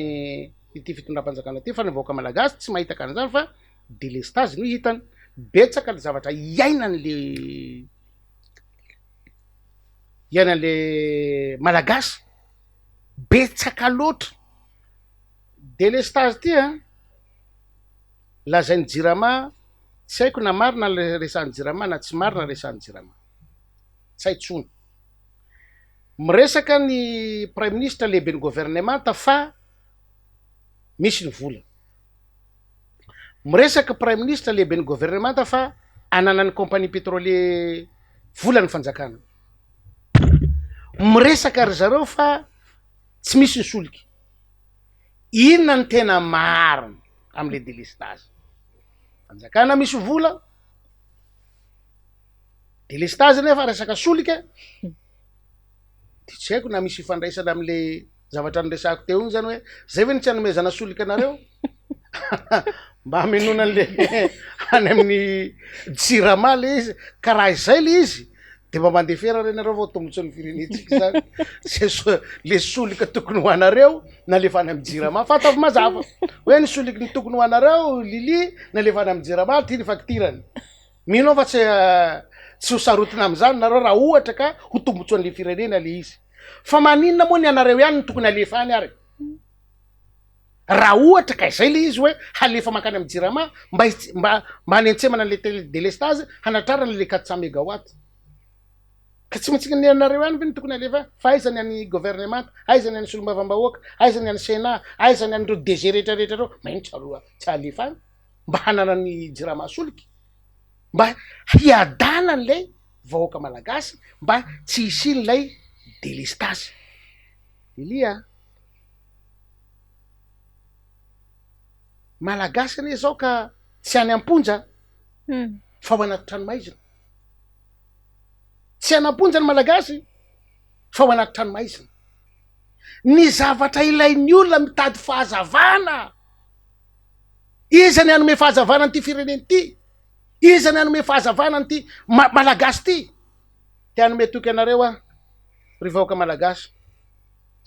ity fitondram-panjakana ity fa ny vahoaka malagasy tsy mahita an'izany fa delestazy no hitany. Betsaka ny zavatra iainan'le iainan'le malagasy, betsaka loatra. Delestazy ty an, lazain'ny jirama, tsy haiko na marina le resahan'ny jirama na tsy marina resahan'ny jirama, tsy hay tsony. Miresaka ny praiminisitra lehiben'ny governemanta fa misy ny vola. Miresaka praiminisitra lehiben'ny governemanta fa. Ananan'ny compagnie pétrolier vola ny fanjakana. Miresaka ry zareo fa tsy misy ny solika. Inona ny tena marina amle delestazy? Fanjakana misy vola, delestazy nefa resaka solika, de tsy haiko na misy ifandraisana amle zavatra niresahako teo iny zany hoe zay ve no tsy anomezana solika anareo? Mba hamenoana an'le any amin'ny jirama le izy, ka raha izay le izy de mba mandefera re nareo fa tombotsoan'ny firenentsika izany, zay so- le solika tokony ho anareo nalefa any amin'ny jirama, fa ataovy mazava hoe ny soliky ny tokony ho anareo Lily nalefa any amin'ny jirama ty ny faktirany, mino aho fa tsy tsy ho sarotina amin'izany nareo raha ohatra ka ho tombotsoan'le firenena le izy, fa maninona moa ny anareo ihany no tokony alefa any ary? Raha ohatra ka izay le izy hoe halefa mankany amin'ny jirama mba mba mba hanentsemana an'le tele délestage hanatrarana le 400 mégawatt. Ka tsy maintsy ny anareo ihany ve no tokony halefa fa aiza ny an'ny gouvernemanta, aiza ny an'ny solombavambahoaka, aiza ny an'ny sénat, aiza ny an'ireo DG rehetra rehetra ireo, maino tsy aloha tsy halefa any mba hananan'ny jirama solika, mba hiadanan'ilay vahoaka malagasy mba tsy hisian'ilay délestage. Elia a! Malagasy anie zao ka tsy any am-ponja fa ao anaty tranomaizina. Tsy any am-ponja ny Malagasy fa ao anaty tranomaizina. Ny zavatra ilain'ny olona mitady fahazavana. Iza ny hanome fahazavana an'ity firenena ity? Iza ny hanome fahazavana an'ity Malagasy ity? Te hanome toky anareo aho ry vahoaka Malagasy.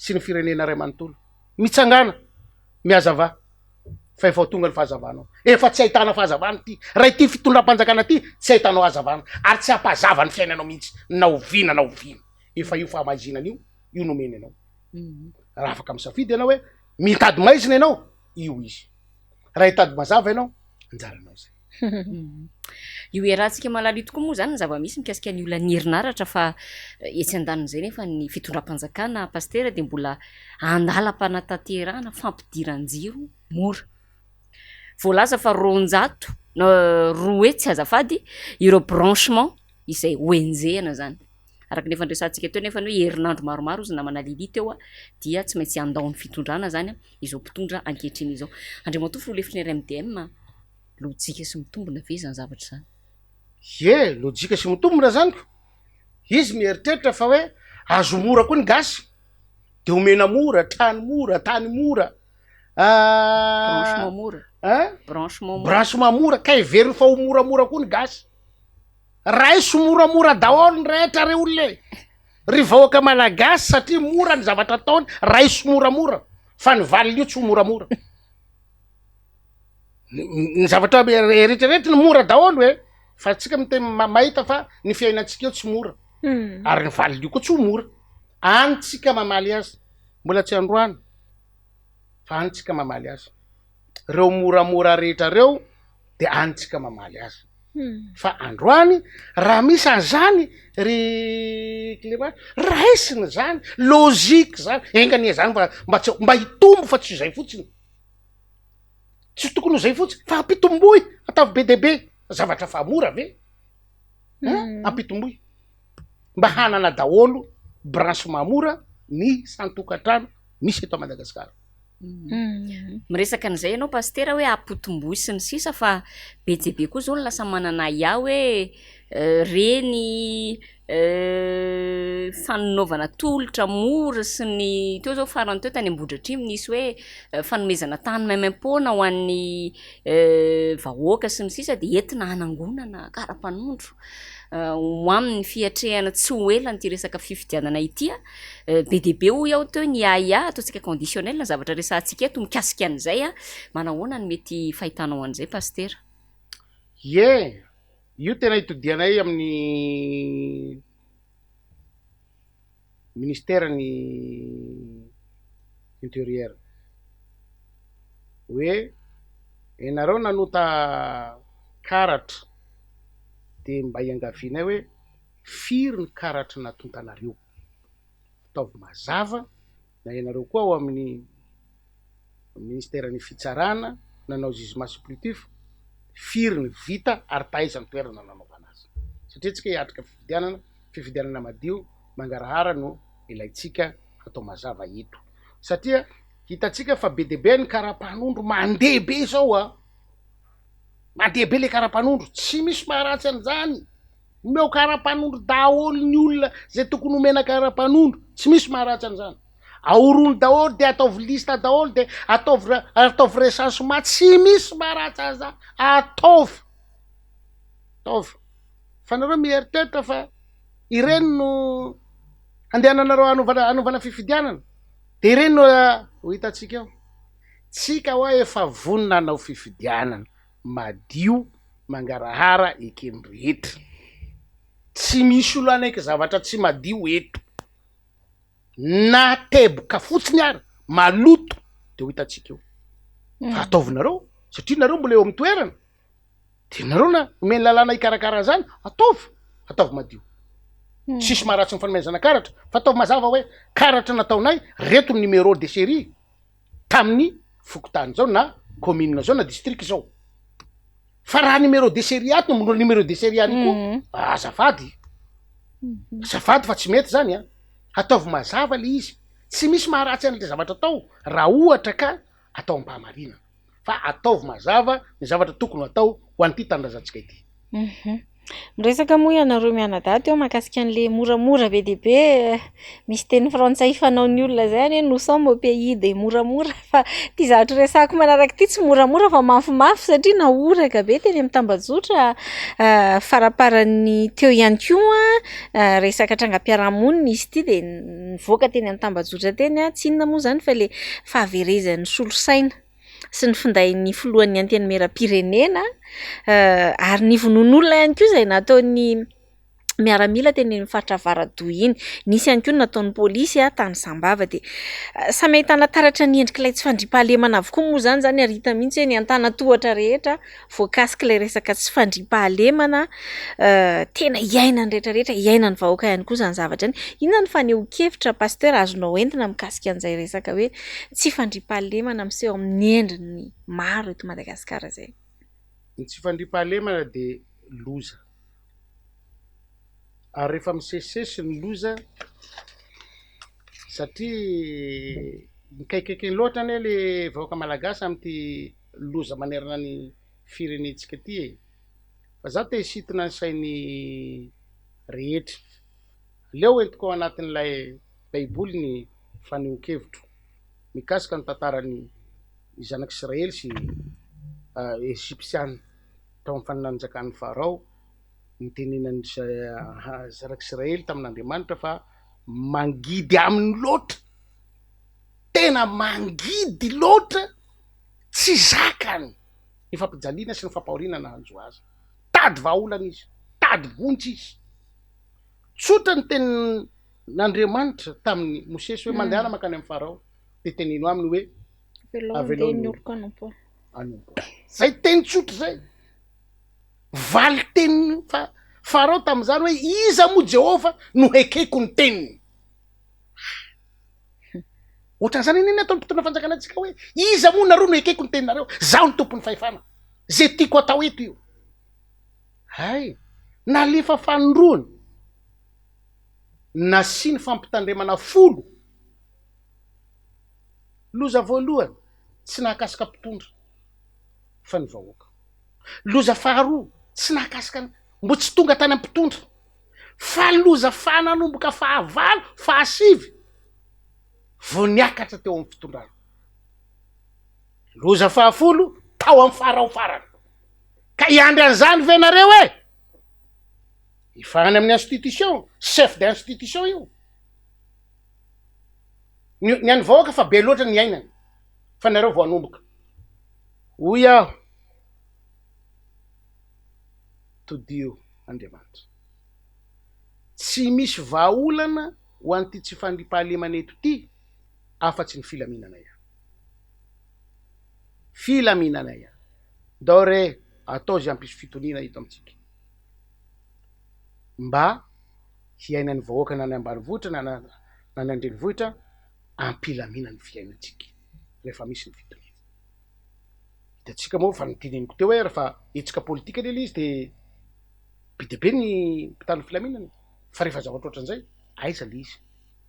sy ny firenena iray manontolo. Mitsangàna, mihazavà, fa efa ho tonga ny fahazavanao. Efa tsy ahitana fahazavana ity. Raha ity fitondram-panjakana ity, tsy ahitanao hazavana, ary tsy hampazava ny fiainanao mihitsy, na oviana na oviana. Efa io fahamaizinana io, io nomeny anao. Raha afaka misafidy ianao hoe mitady maizina ianao, io izy. Raha hitady mazava ianao, anjaranao izay. Io iarahantsika mahalala io tokoa moa izany ny zava-misy mikasika ny olan'ny herinaratra fa etsy andanin'izay nefa ny fitondram-panjakana Pasitera dia mbola andalam-panatanterahana fampidiran-jiro mora. Voalaza fa 200 na 200 azafady ireo branchement izay hoenjehina izany. Araka ny efa niresahantsika teo nefa ny hoe herinandro maromaro hozy namana Lily teo dia tsy maintsy handao ny fitondrana izany izao mpitondra ankehitriny izao. Andriamatoa filoha lefitry ny RMDM, lojika sy mitombina ve izany zavatra izany? Ie, lojika sy mitombina izany ko. Izy mieritreritra fa hoe azo mora koa ny gasy, de omena mora, trano mora, tany mora, Branchement mora. Hein? Branchement mora. Branchement mora, ka heveriny fa ho moramora koa ny gasy. Raiso moramora daholo ny rehetra re olona e! Ry vahoaka malagasy satria mora ny zavatra ataony, raiso moramora fa ny valiny io tsy ho moramora. Ny zavatra eritreretiny mora daholo e, fa tsika miteny mahita fa ny fiainantsika eo tsy mora hmm. ary ny valiny io koa tsy ho mora. Any tsika mamaly azy, mbola tsy androany fa any tsika mamaly azy. Reo moramora rehetra reo de any tsika mamaly azy. Hmm. Fa androany raha misy an'izany ry Clément, raisina zany, logique zany, enga anie zany mba mba tsy mba hitombo fa tsy izay fotsiny. Tsy tokony ho zay fotsiny fa ampitomboy, ataovy be dia be, zavatra fa mora ve? Hein? Hmm. Ampitomboy. Mba hanana daholo branchement mora ny isan-tokantrano misy eto Madagasikara. Miresaka an'izay ianao Pasitera hoe ampitomboy sy ny sisa fa be dia be koa izao ny lasa manana ahiahy hoe ireny fanaovana tolotra mora sy ny, teo izao farany teo tany Ambohidratrimo nisy hoe fanomezana tany maimaimpoana ho an'ny vahoaka sy ny sisa dia entina hanangonana kara-panondro ho amin'ny fiatrehana tsy ho ela an'ity resaka fifidianana ity. Be dia be hoy aho teo ny ahiahy, ataontsika conditionnel ny zavatra resahantsika eto mikasika an'izay. Manahoana no mety fahitanao an'izay Pasitera? Ie, io tena itodihanay amin'ny ministeran'ny interieur hoe ianareo nanota karatra dia mba iangavianay hoe firy ny karatra natontanareo? Ataovy mazava na ianareo koa ao amin'ny ministeran'ny fitsarana nanao jugement supplétif. Firy ny vita ary taiza ny toerana nanaovana azy? Satria tsika hiatrika fifidianana, fifidianana madio, mangarahara no ilaintsika hatao mazava eto. Satria hitantsika fa be dia be ny karapanondro mandeha be izao a! Mandeha be le karapanondro, tsy misy maharatsy an'izany. Omeo karapanondro daholo ny olona zay tokony omena karapanondro, tsy misy maharatsy an'izany. Ahorony daholo de ataovy liste daholo de ataovy ataovy recensement, tsy misy maharatsy an'izany, ataovy, ataovy. Fa nareo mieritreritra fa ireny no handehananareo hanaovana hanaovana fifidianana, de ireny no ho hitantsika eo. Tsika hoa efa vonona hanao fifidianana madio, mangarahara, eken'ny rehetra. Tsy misy olo hanaiky zavatra tsy madio eto. Na teboka fotsiny ary maloto de ho hitantsika eo. Fa ataovinareo satria nareo mbola eo amin'ny toerana de nareo na omeny lalàna hikarakara an'izany, ataovy, ataovy madio. Tsisy maharatsy ny fanomezana karatra fa ataovy mazava hoe karatra nataonay reto ny numéro de série. tamin'ny fokontany zao na commune zao na district zao fa raha numéro de série ato no numéro de série any koa mhm. azafady mhm. azafady fa tsy mety zany a ataovy mazava le izy tsy misy maharatsy an'le zavatra atao raha ohatra ka atao am-pahamarinana fa ataovy mazava ny zavatra tokony atao ho an'ity tanindrazantsika ity. Mhm. Miresaka moa ianareo mianadahy teo mahakasika an'le moramora be dia be, misy teny frantsay fanaon'ny olona izay any hoe nous sommes au pays des moramora fa ity zavatra resahako manaraka ity tsy moramora fa mafimafy satria nahoraka be teny amin'ny tambajotra faramparan'ny teo ihany koa resaka trangam-piarahamonina izy ity dia nivoaka teny amin'ny tambajotra teny, tsy inona moa izany fa le fahaverezan'ny solosaina. sy ny findain'ny filohan'ny Antenimierampirenena ary ny vonoan'olona ihany koa izay nataon'ny miaramila teny amin'ny faritra Avaradoha iny. Nisy ihany koa ny nataon'ny polisy tany Sambava. Dia samy ahitana taratra ny endrik'ilay tsy fandriampahalemana avokoa moa izany izany ary hita mihitsy hoe ny antanan-tohatra rehetra voakasik'ilay resaka tsy fandriampahalemana tena iainan'ny rehetra rehetra, iainan'ny vahoaka ihany koa izany zavatra izany. Inona no fanehoan-kevitra Pasteur azonao entina mikasika an'izay resaka hoe tsy fandriampahalemana miseho amin'ny endriny maro eto Madagasikara izay? Ny tsy fandriampahalemana dia loza. Ary rehefa misesisesy ny loza, satria mikaikaika loatra anie le vahoaka malagasy amin'ity loza manerana ny firenentsika ity e! Fa za te hisintona ny sain'ny rehetra. Aleo entiko ao anatin'ilay baiboly ny fanehoan-kevitro mikasika ny tantaran'ny zanak'Israely sy Egyptiana tao amin'ny fananjakan'i Farao, nitenenan'ny zanak'Israely tamin'Andriamanitra fa mangidy aminy loatra, tena mangidy loatra Tsy zakany ny fampijaliana sy ny fampahoriana nahanjo azy. Tady vahaolana izy, tady vonjy izy. Tsotra ny tenin'Andriamanitra tamin'i Mosesy hoe mandehana mankany amin'i Farao dia teneno aminy hoe avelao ny oloko hanompo ahy. Zay teny tsotra zay. Valin-tenin'i Farao tamin'izany hoe iza moa Jehovah no hekeko ny teniny? Ohatran'izany anie ny ataon'ny mpitondra fanjakana antsika hoe iza moa nareo no ekeko ny teninareo, zaho no tompon'ny fahefana, ze tiako atao eto io. Hay, nalefa fanindroany, nasiany fampitandremana folo, loza voalohany tsy nahakasika mpitondra fa ny vahoaka, loza faharoa tsy nahakasika, mbo tsy tonga tany amin'ny mpitondra. Fa loza faha nanomboka fahavalo, fahasivy vao niakatra teo amin'ny fitondrana. Loza fahafolo tao amin'ny farao farany. Ka hiandry an'izany ve nareo e? Efa any amin'ny institution, chef d'institution io. Ny, ny an'ny vahoaka fa be loatra ny iainany. Fa nareo vao hanomboka. Hoy aho. Todiho Andriamanitra. Tsy misy vahaolana ho an'ity tsy fandriampahalemana eto ity afa-tsy ny filaminana ihany. Filaminana ihany. Ndao re atao izay hampisy fitoniana eto amintsika. Mba hiainan'ny vahoaka na any ambanivohitra na na any an-drenivohitra am-pilaminana ny fiainantsika rehefa misy ny fitoniana. Hitantsika moa fa noteneniko teo hoe rehefa hetsika politika anie le izy de be dia be ny mpitandro filaminana e, fa rehefa zavatra ohatran'izay aiza le izy?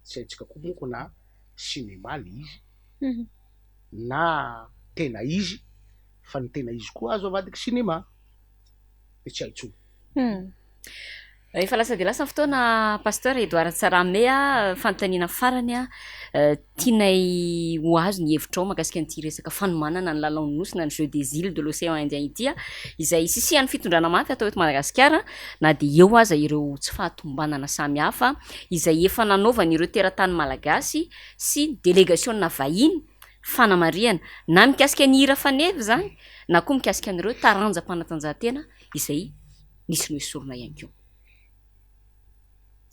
Tsy haintsika koa monko na cinéma le izy na tena izy fa ny tena izy koa azo avadiky cinéma de tsy hay intsony. Efa lasa dia lasa ny fotoana Pasteur Edouard Tsarahame a, fanontaniana farany a, tianay ho azo ny hevitrao mahakasika an'ity resaka fanomanana ny lalaon'ny Nosy na ny Jeux des Iles de l'Océan Indien ity a, izay sisihan'ny fitondrana mafy atao eto Madagasikara na dia eo aza ireo tsy fahatomombanana samihafa izay efa nanaovan'ireo teratany malagasy sy delegasiona vahiny fanamarihana na mikasika ny hira faneva izany na koa mikasika an'ireo taranjam-panatanjahantena izay nisy noesorina ihany koa.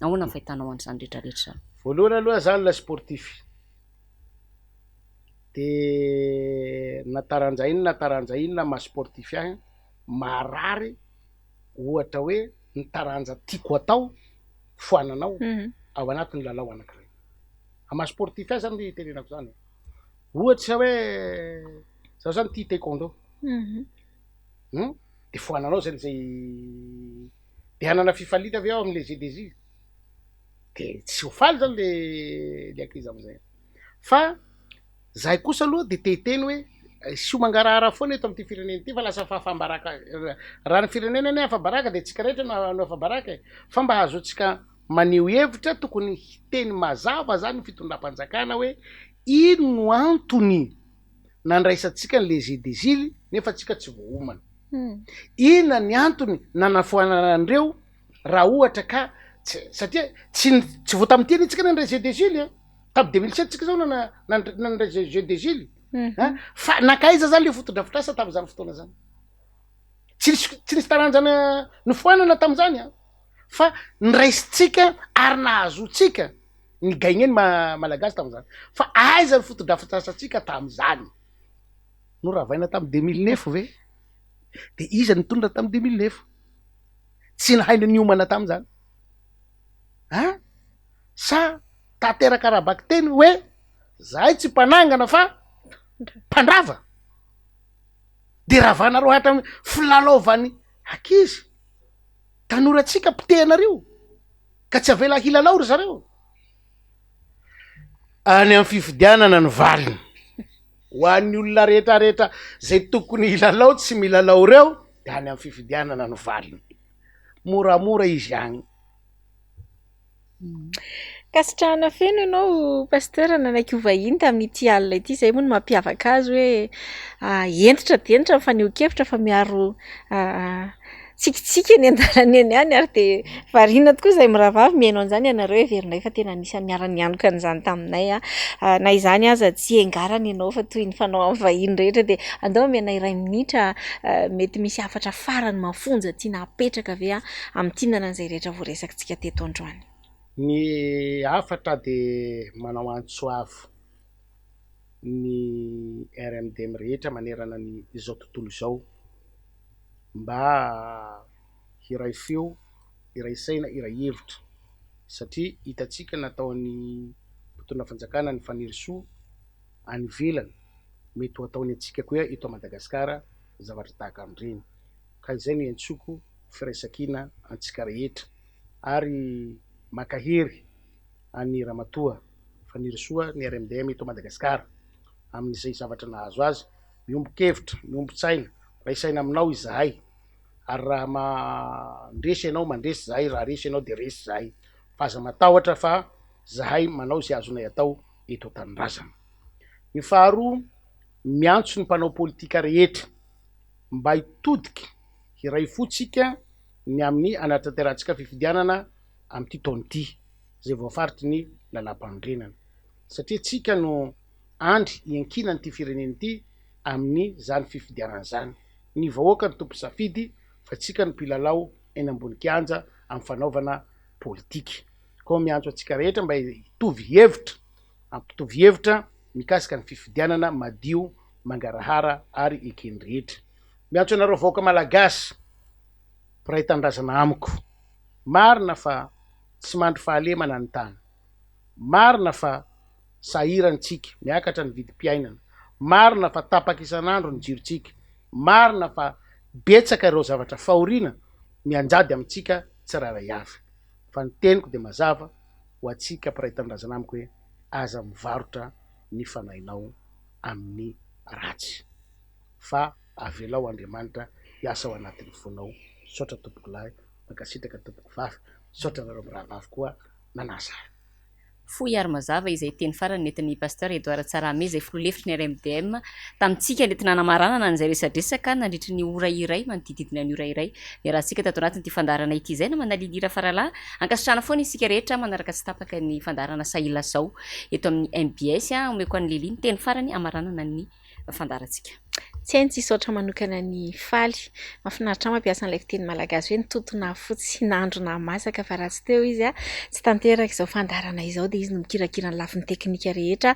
Ahoana ny fahitanao an'izany rehetra rehetra izany? Voalohany aloha za olona sportif de na taranja inona na taranja inona maha sportif ahy marary ohatra hoe ny taranja tiako atao foananao ao anatin'ny lalao anakiray, amin'ny maha sportif ahy zany no itenenako zany e, ohatra hoe zaho zany tia taekwondo. Hum de foananao zany zay de hanana fifaliana ve aho amle jeux des iles? De tsy ho faly zany le le ankizy amizay fa zahay kosa aloha de te hiteny hoe sio mangarahara foana eto amty firenena ity fa lasa fahafambaraka raha ny firenena anie afabaraka de tsika rehetra no afabaraka e fa mba ahazoantsika maneho hevitra tokony hiteny mazava zany ny fitondram-panjakana hoe ino no antony nandraisantsika ny les des îles nefa tsika tsy voaomana. Inona ny antony nanafoanana an'ireo raha ohatra ka tsy satria tsy tsy vao tamin'ity anie tsika nandray jeux des îles an, tamin'ny 2007 tsika zao nana nandray jeux des îles an, fa nankaiza zany le fotodrafitrasa tamin'izany fotoana zany? Tsy nisy tsy nisy taranja nofoanana tamin'izany an, fa niraisintsika ary nahazoantsika Ni gagner ny Malagasy tamin'izany. Fa aiza ny fotodrafitrasantsika tamin'izany? Noravaina tamin'ny 2009 ve? De iza nitondra tamin'ny 2009? Tsy nahay niomana tamin'izany. An? Sa tanteraka ara-bakiteny hoe zahay tsy mpanangana fa mpandrava? De ravanareo hatramin'ny filalaovan'ny ankizy, tanorantsika potehanareo. Ka tsy avela hilalao ry zareo. Any amin'ny fifidianana ny valiny. Ho an'ny olona rehetra rehetra zay tokony hilalao tsy milalao reo de any amin'ny fifidianana ny valiny. Moramora izy agny. Ankasitrahana feno ianao Pasteur nanaiky ho vahiny tamin'ity alina ity. Izay moa no mampiavaka azy hoe hentitra dia hentitra ny fanehoan-kevitra fa miaro Tsikitsiky eny an-dalana eny ihany ary dia variana tokoa izahay mirahavavy mihaino an'izany ianareo heverinay fa tena anisan'ny niara-nianoka an'izany taminay a. Na izany aza tsy engarana ianao fa toy ny fanao amin'ny vahiny rehetra dia andao omena iray minitra mety misy hafatra farany mafonja tiana hapetraka ve hamintinana an'izay rehetra voaresakitsika teto androany. Ny hafatra dia manao antso avo ny RMDM rehetra manerana ny izao tontolo izao. mba hiray feo, hiray saina, hiray hevitra satria hitantsika nataon'ny mpitondra fanjakana ny Fanirisoa any ivelany, mety ho ataony antsika koa eto Madagasikara zavatra tahaka an'ireny ka izay no iantsoako firaisankina antsika rehetra ary mankahery an'i Ramatoa Fanirisoa ny RMDM eto Madagasikara amin'izay zavatra nahazo azy, miombon-kevitra, miombon-tsaina. Miray saina aminao izahay ary raha mandresy ianao mandresy izahay, raha resy ianao dia resy izahay. Fa aza matahotra fa izahay manao izay azonay atao eto an-tanindrazana. Ny faharoa, miantso ny mpanao politika rehetra mba hitodika hiray fo tsika ny amin'ny hanatanterahantsika fifidianana amin'ity taona ity izay voafaritry ny lalàmpanorenana satria tsika no andry iankinan'ity firenena ity amin'izany fifidianana izany. Ny vahoaka no tompon-tsafidy fa tsika no mpilalao eny ambony kianja amin'ny fanaovana politika. Koa miantso antsika rehetra mba hitovy hevitra, hampitovy hevitra mikasika ny fifidianana madio, mangarahara ary eken'ny rehetra. Miantso anareo vahoaka Malagasy mpiray tanindrazana amiko. Marina fa tsy mandry fahalemana ny tany. Marina fa sahirana isika, miakatra ny vidim-piainana. Marina fa tapaka isan'andro ny jirontsika. Marina fa betsaka ireo zavatra fahoriana mianjady amintsika tsirairay avy. Fa ny teniko dia mazava ho antsika mpiray tanindrazana amiko hoe aza mivarotra ny fanahinao amin'ny ratsy fa avelao Andriamanitra hiasa ao anatin'ny fonao. Misaotra tompoko lahy, mankasitraka tompoko vavy, misaotra anareo mirahavavy koa nanasa ahy. Fohy ary mazava izay teny farany nentin'ny Pasteur Edouard Tsarahame izay filoha lefitry ny RMDM tamintsika nentina namaranana an'izay resadresaka nandritry ny ora iray manodididina ny ora iray niarahantsika tato anatin'ity fandaharana ity izay namana Lily Rafaralahy. Ankasitrahana foana isika rehetra manaraka tsy tapaka ny fandaharana Sahilazao eto amin'ny mbs. Omeko an'i Lily ny teny farany hamaranana ny fandaharantsika. Tsy hay ny tsy hisaotra manokana an'i Faly. Mahafinaritra ahy mampiasa an'ilay fiteny malagasy hoe nitoto nahafotsy, nahandro nahamasaka fa raha tsy teo izy tsy tanteraka izao fandaharana izao dia izy no mikirakira ny lafiny teknika rehetra.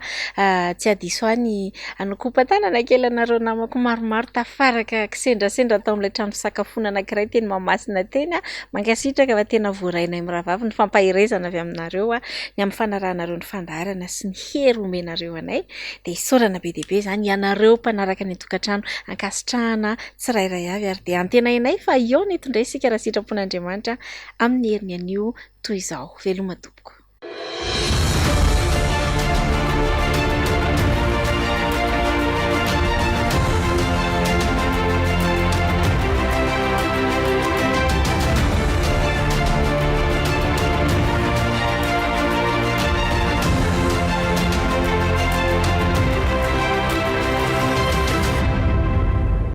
Tsy hadiso ahy ny hanokopa-tanana kely anareo namako maromaro tafaraka kisendrasendra tao amin'ilay trano fisakafoana anankiray teny Mahamasina teny. Mankasitraka fa tena voarainay mirahavavy ny fampaherezana avy aminareo ny amin'ny fanarahanareo ny fandaharana sy ny hery omenareo anay. Dia isaorana be dia be izany ianareo mpanaraka ny tokantrano ankasitrahana tsirairay avy ary dia antenainay fa hihaona eto indray isika raha sitrapon'Andriamanitra amin'ny heriny anio toy izao. Veloma tompoko.